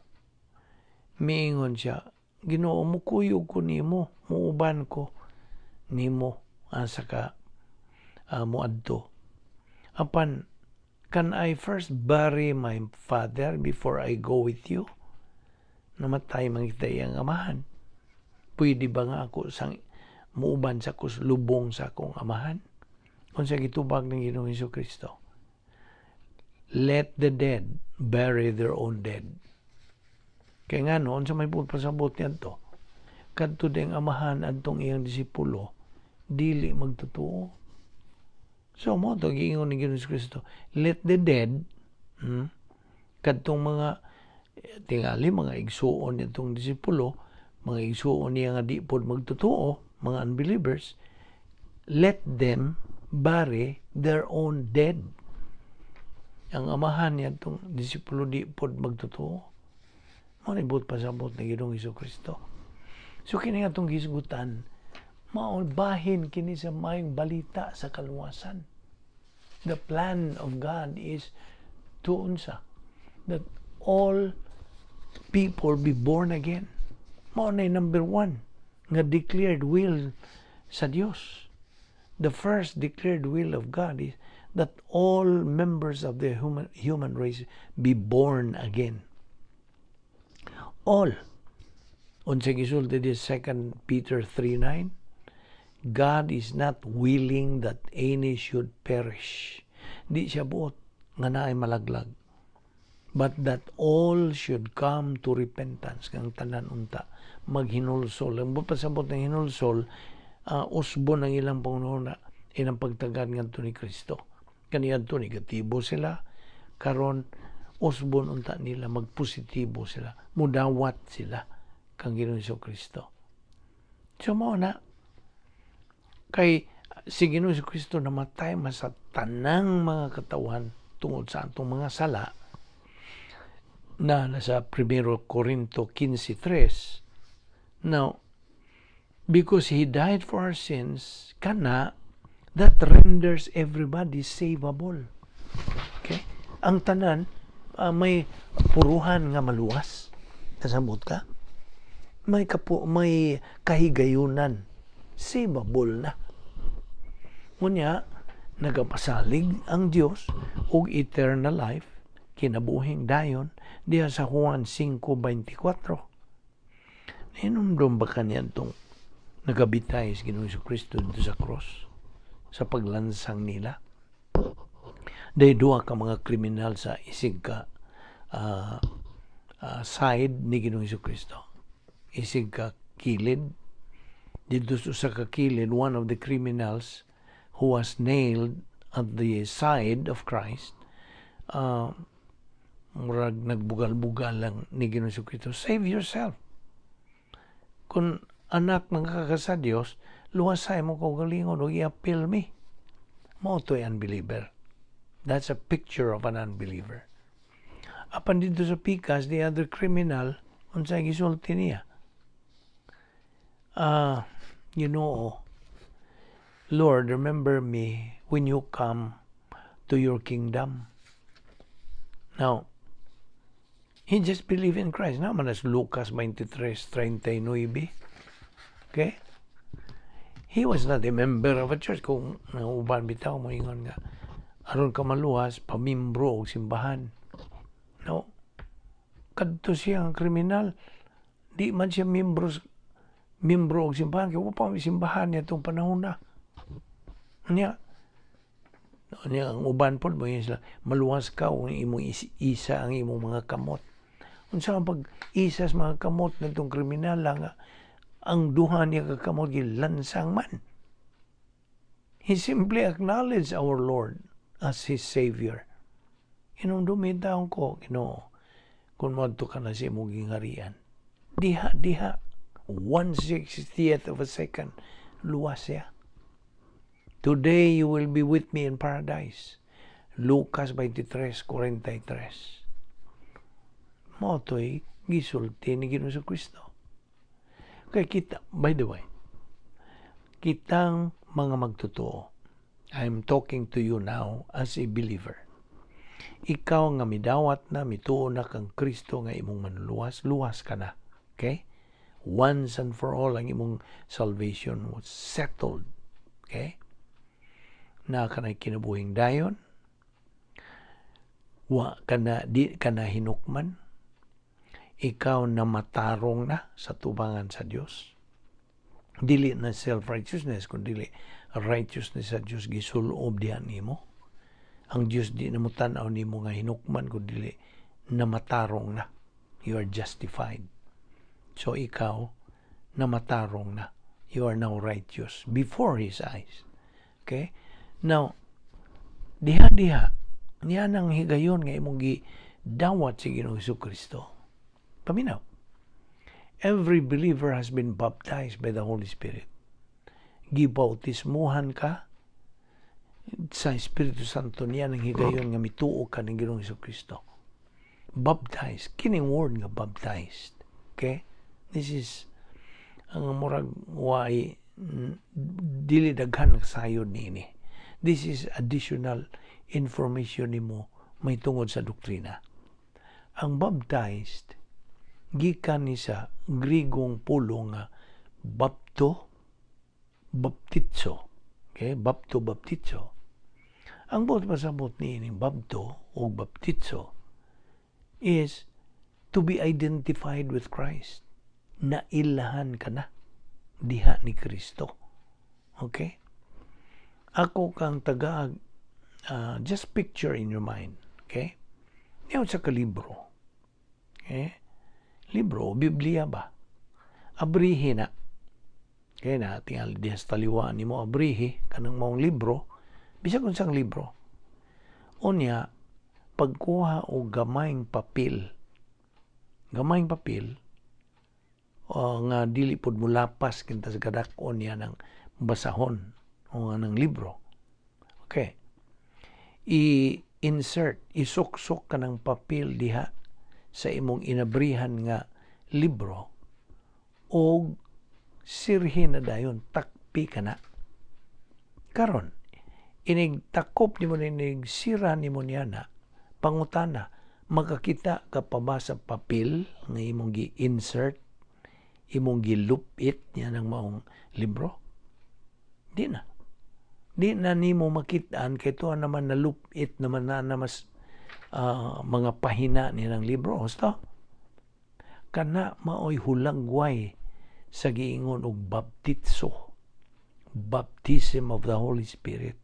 miingon siya, "Ginoo, mukuyog ko nimo, muuban ko nimo asa ka muadto. Apan, can I first bury my father before I go with you?" Namatay man kita iyang amahan. "Pwede ba nga ako sang muuban sa kus lubong sa akong amahan?" Unsa gitubag ng Ginoong Hesus Kristo? "Let the dead bury their own dead." Kay ngano, unsa may buot pasabot niadto? Kadto ding amahan adtong iyang disipulo dili magtotoo. So mo to giingon ni Ginoong Kristo, let the dead, kadtong mga tingali mga igsuon nitong disipulo, mga igsuon niya nga di pod magtotoo, mga unbelievers, let them bury their own dead. Ang amahan niya itong disipulo di pod magtotoo. Mao ni buot pasabot ni Ginoong Kristo. So kini nga atong gisgutan, mao bahin kini sa maayong balita sa kaluwasan. The plan of God is to unsa? That all people be born again. Mao na number one nga declared will sa Dios. The first declared will of God is that all members of the human race be born again. All. Unsa gisulti di 2 Peter 3:9? God is not willing that any should perish. Di siya buot nga naay malaglag. But that all should come to repentance. Kang tanan unta maghinulsol. Ang pasabot ng hinulsol, usbon ang ilang panghunahuna, ilang pagtagad ngadto ni Kristo. Kaniadto negatibo sila, karon usbon unta nila magpositibo sila, mudawat sila kang Ginoong Kristo. So mao na kay si Ginoong Kristo namatay man sa tanang mga katawhan tungod sa atong mga sala na nasa 1 Corinto 15:3. Now, because He died for our sins, kana, that renders everybody savable. Okay? Ang tanan, may puruhan nga maluwas. Kasabot ka? May kahigayunan. Savable na. Ngunya, nagapasalig ang Dios og eternal life, kinabuhing dayon, diha sa Juan 5:24. Hinumdum ba kaniya itong nagabitay sa Ginoong Kristo dito sa cross sa paglansang nila? Dahil duha ka mga kriminal sa isig ka side ni Ginoong Kristo. Isig ka kilid. Dito sa ka kilid, one of the criminals who was nailed at the side of Christ, Murag nagbugal-bugal lang ni Ginoong Kristo. "Save yourself. Kung anak man ka sa Dios, luwasay imong kaugalingon ug i-appeal mi." Mao to'y unbeliever. That's a picture of an unbeliever. Apan dito sa pikas, the other criminal, unsay gisulti niya? "Lord, remember me when you come to your kingdom." Now, he just believed in Christ. Naman as Lucas 23:39. Okay? He was not a member of a church. Kung uban bitaw mo ingon nga aron ka maluwas, pamimbro og simbahan. No. Kadto siya ang kriminal. Di man siya membro og simbahan kay wa pa may simbahan niya itong panahon na. Niya, niya ang uban pod mo sila, maluwas ka kung imong isa ang imong mga kamot. Unsa ang pag isa sa mga kamot nitong kriminal nga ang duha niya ka kamot gilansang man? He simply acknowledged our Lord as his Savior. "Hinumdumi ko, Ginoo, kung moadto ka na sa imong gingharian." Diha, diha, 1/60th of a second, luwas siya. "Today you will be with me in paradise." Lucas 23:43. Mao to'y gisulti ni Ginoong Kristo. Kay kita, by the way, kitang mga magtotoo, I'm talking to you now as a believer. Ikaw nga midawat na, mituo na kang Kristo nga imong manluluwas, luwas ka na. Okay? Once and for all, ang imong salvation was settled. Okay? Na ka na kinabuhing dayon, wa ka na, di ka na hinukman, ikaw na matarong na sa tubangan sa Dios. Dili na self-righteousness, kundi righteousness sa Dios gisulob diha nimo. Ang Dios di na mo tan-aw nimo nga hinukman, kundi na matarong na. You are justified. So ikaw na matarong na. You are now righteous before His eyes. Okay? Now, diha-diha, niya nang higayon nga imong gidawat si Ginoong Kristo. Paminaw. Every believer has been baptized by the Holy Spirit. Gibautismuhan ka sa Espiritu Santo niya ng higayon nga mituo ka ng Ginoong Kristo. Baptized. Kining word nga baptized. Okay? This is ang murag way dili daghan sayod niini. This is additional information nimo may tungod sa doktrina. Ang baptized gikan ni sa Grigong pulong nga bapto baptizo. Okay, bapto baptizo. Ang buot pasabot ni bapto o baptizo is to be identified with Christ. Nailahan ka na diha ni Kristo. Okay? Ako kang taga, just picture in your mind. Okay? Niya sa kalibro. Okay? Libro, Biblia ba? Abrihi na. Kaya na, tingali diha sa taliwaan nimo abrihi, kanang maong libro, bisag unsang libro. Unya, pagkuha og gamayng papel, nga dili pod mo lapas kinta sa kadak-on niya ng basahon o nga ng libro. Okay. I-insert, isuksok ka ng papel diha sa imong inabrihan nga libro o sirhin na dayon, takpi ka na. Karon, inig takop nimo, inig sira nimo niya na, pangutana, makakita ka pa ba sa papel nga imong gi-insert, imong gilupit niya ng maong libro? Di na. Di na nimo makitaan kay tuwa naman nalupit naman na, na mas mga pahina niya ng libro. Husto? Kana maoy hulagway sa giingon og baptizo. Baptism of the Holy Spirit.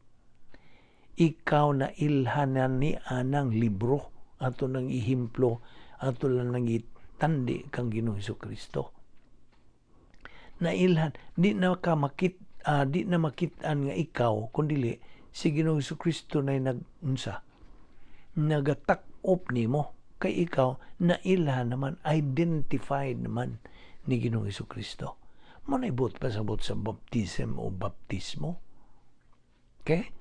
Ikaw na ilhanan ni anang libro, ato nang ihimplo, ato lang nang itandi kang Ginoong Kristo. Nailhan, di na makit-an nga ikaw, kundili si Ginoong Kristo na nagunsa. Nagatak-op nimo kay ikaw nailhan naman, identified naman ni Ginoong Kristo. Mao na buot pasabot sa baptism o baptismo. Okay?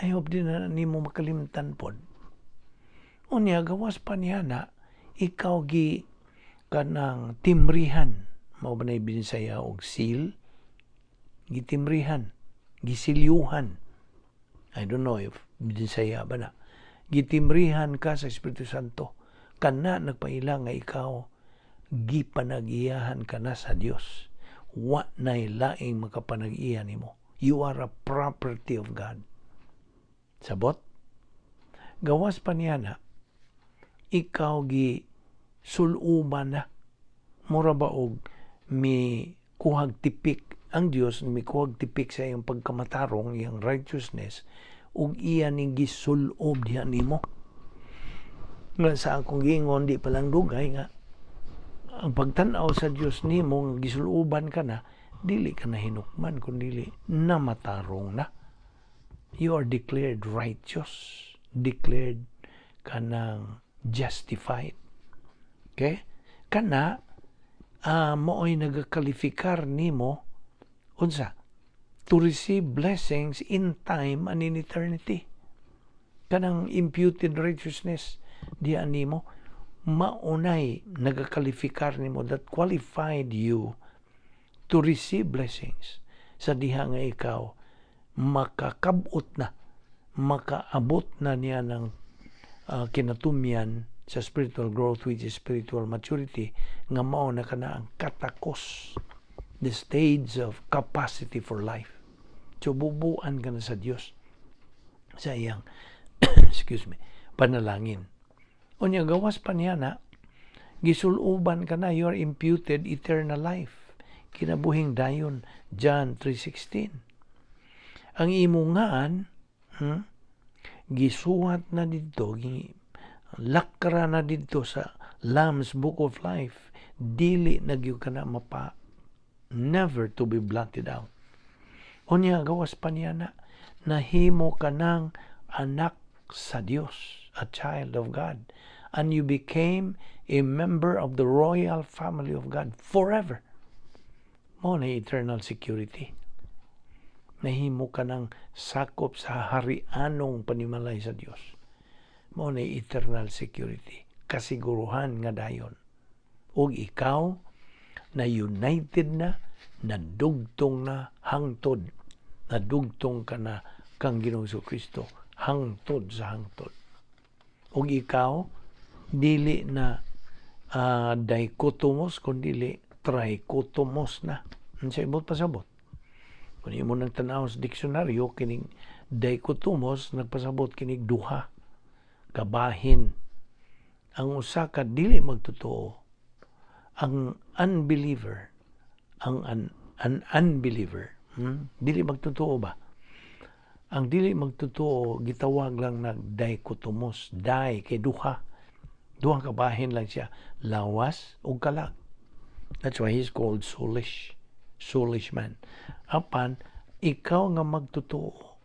I hope di na nimo makalimtan pod. Unya, gawas pa niya na ikaw gi kanang timrihan. Mao ba na Binisaya og seal? Gitimrihan, gisilyuhan. I don't know if Binisaya ba na. Gitimrihan ka sa Espiritu Santo. Kana nagpaila nga ikaw gipanag-iyahan ka na sa Dios. Wa nay laing makapanag-iya nimo. You are a property of God. Sabot? Gawas pa niya na, ikaw gi suluban na. Mura ba og mi kuhag tipik ang Dios, mi kuhag tipik sa iyang pagkamatarong, iyang righteousness, ug iya ning gisulob diha nimo. Nga sa akong giingon di pa lang dugay nga ang pagtan-aw sa Dios nimo nga gisuluban ka na, dili ka na hinukman kun dili namatarong na. You are declared righteous, declared kanang justified. Okay? Kana mooy nagakalifikar nimo unsa to receive blessings in time and in eternity. Kanang imputed righteousness diha nimo, maunay nagakalifikar nimo, that qualified you to receive blessings sa diha nga ikaw makakabot na, makaabot na niya ng kinatumyan sa spiritual growth, which is spiritual maturity, nga mao na kana ang katakos, the stage of capacity for life. So bubuan ka na sa Dios sa iyang, excuse me, panalangin. Unya, gawas pa niya na gisuluban ka na, you are imputed eternal life, kinabuhing dayon, John 3:16. Ang imong ngaan, gisuwat na didto, lakra na didto sa Lamb's Book of Life. Dili na gyud ka na mapa, never to be blotted out. Unya, gawas pa niya na nahimo ka ng anak sa Dios, a child of God, and you became a member of the royal family of God forever. Mao na eternal security. Nahimo ka ng sakop sa harianong panimalay sa Dios. Mao na eternal security, kasiguruhan nga dayon. Ug ikaw na united na, nadugtong na hangtod, nadugtong ka na kang Ginoong Kristo hangtod sa hangtod. Ug ikaw dili na dichotomous kundi trichotomous na. Unsa imong pasabot? Kung imo nang tanaw sa diksyonaryo, kining dichotomous nagpasabot kinig duha kabahin. Ang usa ka dili magtotoo, ang unbeliever, ang an unbeliever, Dili magtotoo ba? Ang dili magtotoo gitawag lang nag dichotomous, di kay duha. Duha ka bahin lang siya, lawas ug kalag. That's why he's called soulish. Soulish man. Apan ikaw nga magtotoo,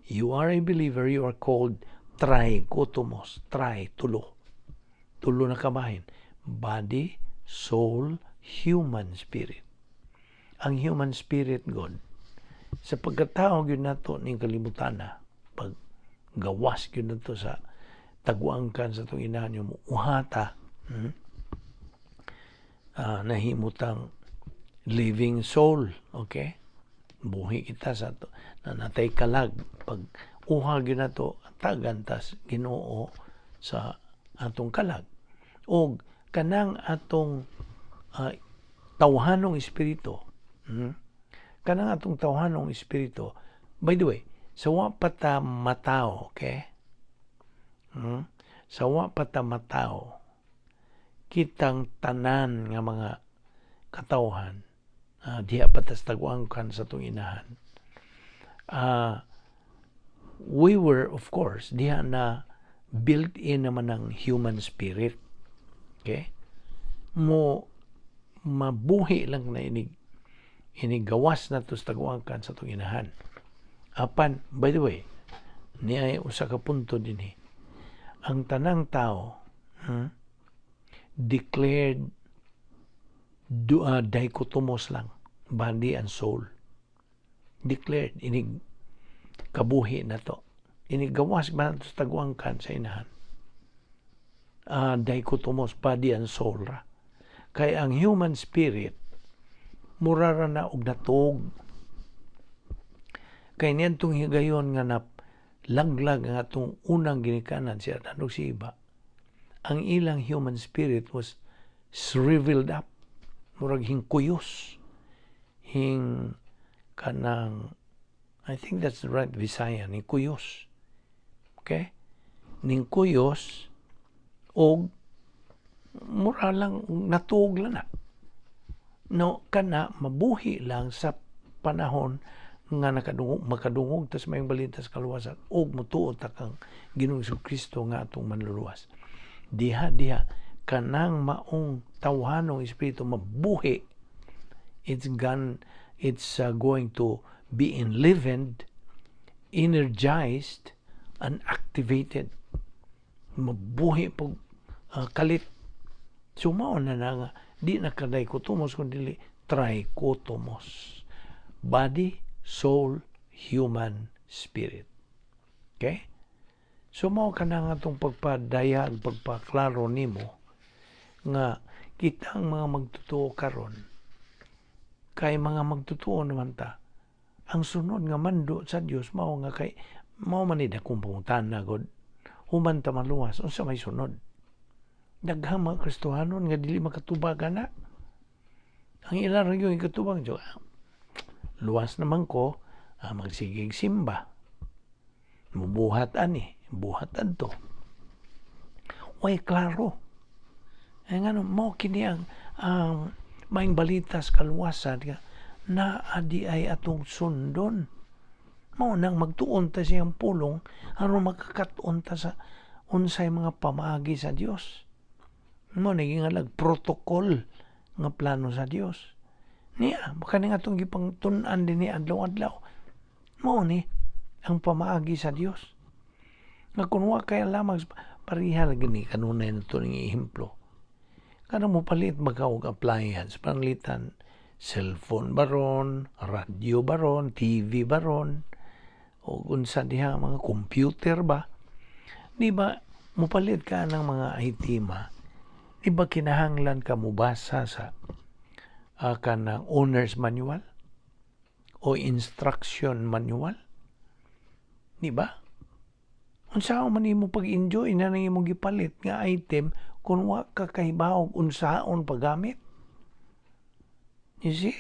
you are a believer, you are called trichotomous. Tri, tulo. Tulo na kabahin. Body, soul, human spirit. Ang human spirit, God, sa pagkatao gyud nato ning kalibutan na, pag gawas gyud nato sa taguangkan sa itong inahan yung uhata, Nahimutang living soul, okay? Buhi kita sa to, na natay kalag. Pag uha gyud nato, tagantas Ginoo sa atong kalag. Og kanang atong tawhanong espiritu, Kanang atong tawhanong espiritu, by the way, sa wa pa ta matao, okay? Sa wa pa ta matao, kitang tanan nga mga katawhan, diha pa tas taguangkan sa atong inahan. We were, of course, diha na built-in naman ang human spirit. Okay? Mo mabuhi lang na inig gawas na to sa taguangkan sa atong inahan. Apan, by the way, niya ay usa ka punto dinhi. Ang tanang tao, declared dichotomous lang, body and soul. Declared inig kabuhi na to. Inig gawas ba nato sa tagwangkan sa inahan. Dichotomous, body and soul ra. Kay ang human spirit mura ra na og natog. Kay niadtong higayon nga na laglag ang atong unang ginikanan, si Adan ug si Eva, ang ilang human spirit was shriveled up. Murag hingkuyos. Hing kanang, I think that's the right Visayan, hingkuyos. Okay? Ningkuyos og mura lang natuog lang na. No, kana mabuhi lang sa panahon nga nakadungog, makadungog tas maayong balita sa kaluwasan og mutuo ta kang Ginoong Kristo nga atong manluluwas. Diha diha kanang maong tawhanong espiritu mabuhi. It's going to be enlivened, energized and activated. Mabuhi pag kalit. So mao na na nga di na ka dichotomous kun dili trichotomous. Body, soul, human spirit. Okay? So mao kana nga atong pagpadayag, pagpaklaro nimo nga kitang mga magtotoo karon, kay mga magtotoo naman ta, ang sunod nga mando sa Dios mao nga, kay mao man ni dakong pangutana god, human ta maluwas, unsa may sunod? Daghang mga Kristohanon nga dili makatubag ana. Ang ilang ra gyud katubag, "Luwas naman ko, magsigig simba, mubuhat ani, buhat adto." Way klaro. Ay ngano mo kini ang maayong balita sa kaluwasan nga naa di ay atong sundon. Mao nang magtuon ta siyang pulong aron makakat-on ta sa unsay mga pamaagi sa Dios. Mao ni gingalag protocol nga plano sa Dios. Niya, kani nga atong gipangtun-an dinhi adlaw-adlaw. Mao ni ang pamaagi sa Dios. Nga kung wa kay lamang pareha lagi ni kanunay na to ning ehemplo. Kanang mopalit ba ka og appliance, pananglitan cellphone baron, radyo baron, TV baron, o unsa diha mga computer ba? Di ba mopalit ka ng mga item, di ba kinahanglan ka mobasa sa kanang owner's manual o instruction manual? Di ba? Unsa man nimo pag-enjoy na nang imong gipalit nga item kung wa ka kahibaw unsaon paggamit? You see?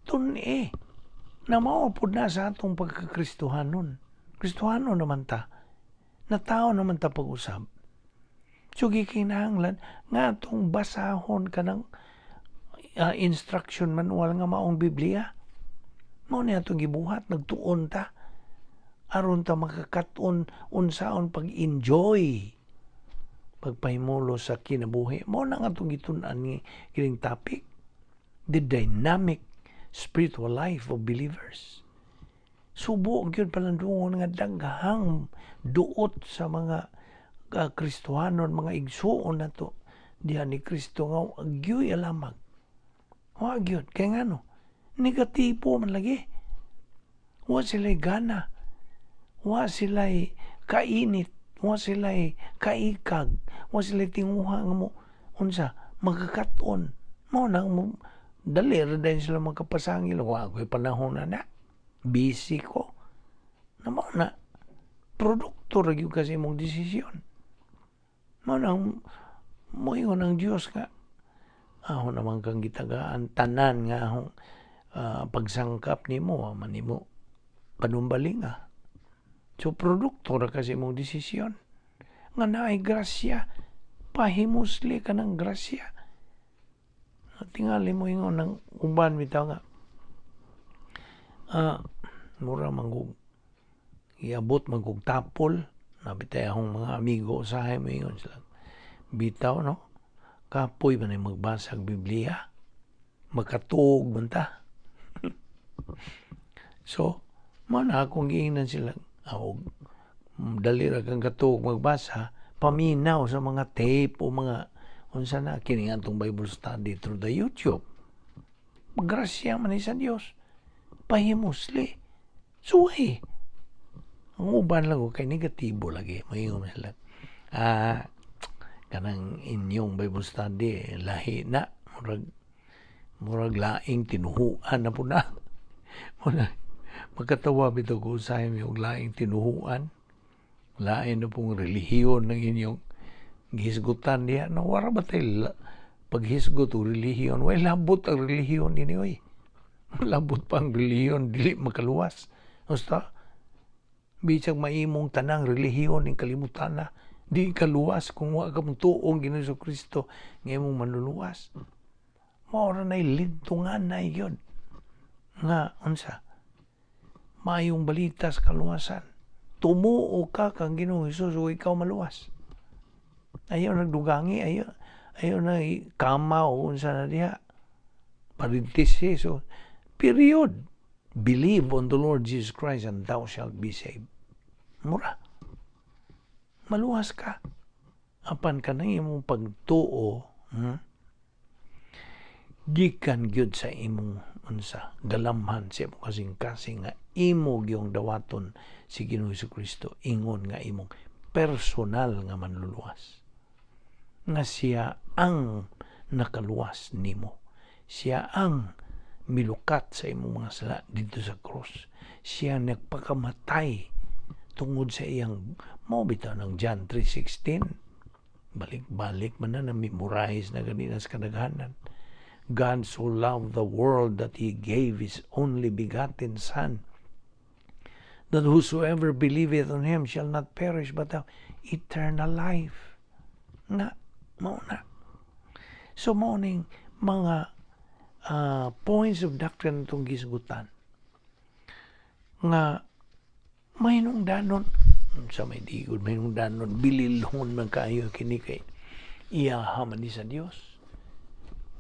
Tun-i. Na mao pud na sa atong pagkakristohanon. Kristohanon naman ta. Na tao naman ta pag-usab. So gikinahanglan nga atong basahon kanang instruction manual nga maong Biblia. Mao ni atong gibuhat, nagtuon ta aron ta makakat-on unsaon pag-enjoy pagpahimulo sa kinabuhi. Mao na nga atong gitun-an ni kining topic, the dynamic spiritual life of believers. Subo gyud palandungon nga daghang duot sa mga Kristohanon, mga igsuon nato diha ni Kristo nga gyoy alamag. Wa gyud kay ngano? Negatibo man lagi. Wa sila gana. Wa sila kainit, wa sila kaikag, wa sila tinguha nga mo unsa magkakat-on. Mao nang mo dali ra dayon sila magkapasangil, "Wa ko'y panahon na na. Busy ko." Na mao na produkto ra gyud kasi imong desisyon. Mao nang moingon ang Dios nga ako naman kang gitagaan tanan nga akong pagsangkap nimo, wa man nimo panumbalinga. So produkto ra kasi imong desisyon. Nga naay grasya, pahimusli ka ng grasya. Tingali mo ingon ng uban bitaw nga mura man kog iabot man kog tapol na bitay akong mga amigo, usahay mo ingon sila bitaw, no, kapoy man ay magbasa og Biblia, makatuog man ta. So mao na akong giingnan sila og Dali ra kang katuog magbasa, paminaw sa mga tape o mga unsa na kini atong Bible study through the YouTube. Grasya man ni sa Dios. Pahimusli. Suway. Ang uban lang ko kay negatibo lagi. Moingon sila. Ah, kanang inyong Bible study lahi na, murag laing tinuhuan na po na. Muna, magkatawa bitaw ko usahay mi og laing tinuhuan. Lain na pong relihiyon ng inyong gihisgutan diha. No, wara ba tayo paghisgot og relihiyon? Way labot ang relihiyon ini, oy. Labot pa ang relihiyon, dili makaluwas. Basta, bisag maimong tanang relihiyon ning kalimutan na, di kaluwas kung wa ka tuong Ginoo Kristo nga imong manluluwas. Mao ra nay lintungan na yun. Nga, unsa? Maayong balita sa kaluwasan. Tumuo ka kang Ginoong Hesus o ikaw maluwas. Ayaw nagdugangi, ayaw na kama o unsa na diha. Parenthesis. So, period. Believe on the Lord Jesus Christ and thou shalt be saved. Mura. Maluwas ka. Apan ka nang imong pagtuo, Gikan gyud sa imong unsa, galamhan sa imong kasing-kasing nga imo gyung dawaton si Ginoong Kristo ingon nga imong personal nga manluluwas. Nga siya ang nakaluwas nimo. Siya ang milukat sa imong mga sala dito sa cross. Siya nagpakamatay tungod sa iyang mao bitaw ng John 3:16. Balik-balik man na, na-memorize na ganina sa kadaghanan. God so loved the world that He gave His only begotten Son, that whosoever believeth on Him shall not perish but have eternal life. Nga, mao na. So, mao ning mga points of doctrine itong gisgutan nga mahinungdanon sa may digod, mahinungdanon, bililhon man kaayo kini kay iyaha man ni sa Dios.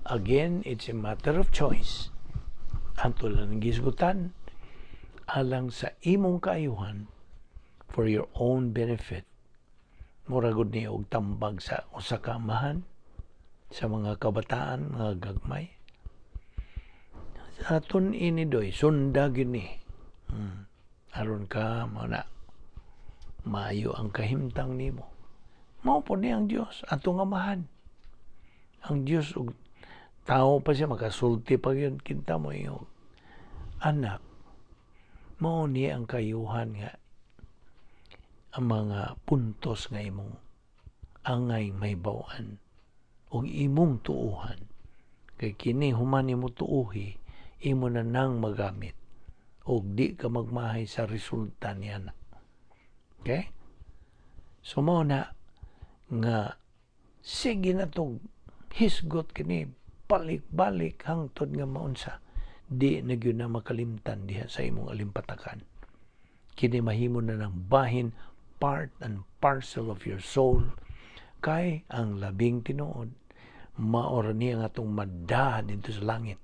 Again, it's a matter of choice. Ato lang ang gisgutan alang sa imong kaayuhan, for your own benefit. Mura gud ni og tambag sa usa ka amahan sa mga kabataan nga gagmay. Sa aton ini doy, sunda gyud ni. Aron ka mao na maayo ang kahimtang nimo. Mao po ni ang Dios atong amahan. Ang Dios og tao pa siya, makasulti pa yun kinta mo yung anak, mao ni ang kayuhan nga ang mga puntos nga imong angay mahibaw-an ug imong tuuhan kay kini human nimo tuuhi, imo na nang magamit ug di ka magmahay sa resulta niya na. Okay, so mao na nga sige na to, hisgot kini balik-balik hangtod nga maunsa, di na gyud na makalimtan diha sa imong alimpatakan. Kini mahimo na ng bahin, part and parcel of your soul, kay ang labing tinuod, maora niya nga atong madaha dito sa langit.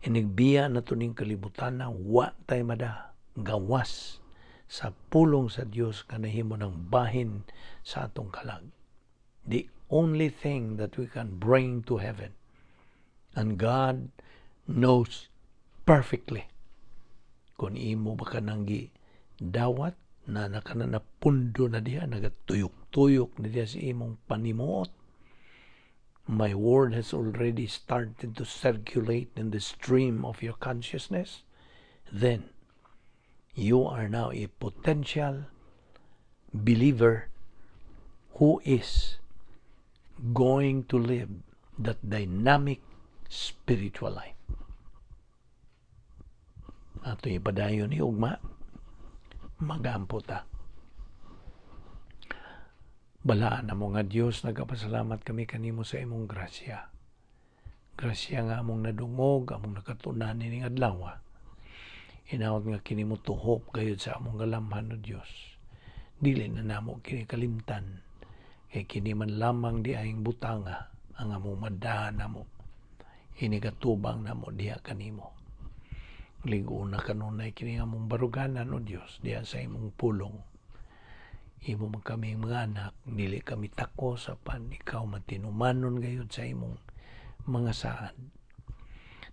Inigbiya na to ning kalibutan na wa tay mada gawas sa pulong sa Dios nga nahimo ng bahin sa atong kalag. The only thing that we can bring to heaven. And God knows perfectly kung imo ba kanang dawat na nakana na pundo na diha, nagatuyok-tuyok na diha sa imong panimuot. My word has already started to circulate in the stream of your consciousness. Then you are now a potential believer who is going to live that dynamic spiritual life. Ato ipadayon ni ugma, magampo ta. Balaan na mo nga Dios, nagapasalamat kami kanimo sa imong grasya. Grasya nga among nadungog, among nakatunan ning adlaw. Hinaot nga kini mo tuhop gayud sa among galamhan, o Dios. Dili na namo kini kalimtan. Kay kini man lamang di ayng butanga ang among madahan namo. Inigatubang namo diha kanimo. Lig-una kanunay kini among baruganan, O Dios, diha sa imong pulong. Imo man kami mga anak, dili kami takos apan ikaw matinumanon gayud sa imong mga saad.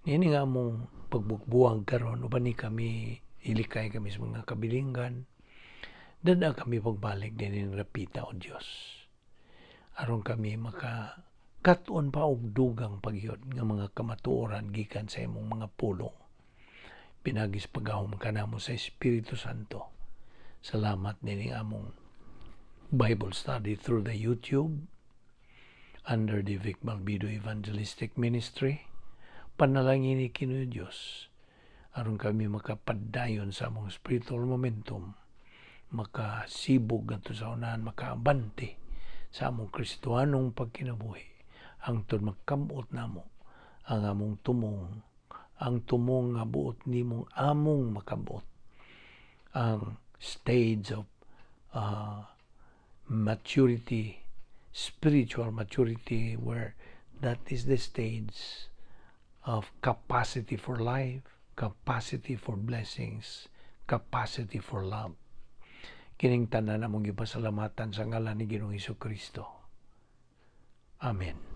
Niini nga among pagbugbuwag karon, uban ni kami, ilikay kami sa mga kabilinggan. Dad-a kami pagbalik dinhi rapita, O Dios. Aron kami maka kat-on pa og dugang pagyud nga mga kamatuoran gikan sa imong mga pulong. Pinaagi sa paggahom kanamo sa Espiritu Santo. Salamat nining among Bible study through the YouTube under the Vic Balbido Evangelistic Ministry. Panalangin ni Kino Diyos aron kami makapadayon sa among spiritual momentum, makasibog ngadto sa unahan, makaabante sa among Kristohanong pagkinabuhi hangtod magkamot namo ang among tumong, ang tumong nga buot nimong among makamot, ang stage of maturity, spiritual maturity, where that is the stage of capacity for life, capacity for blessings, capacity for love. Kining tanan among gipasalamatan sa ngalan ni Ginoong Kristo. Amen.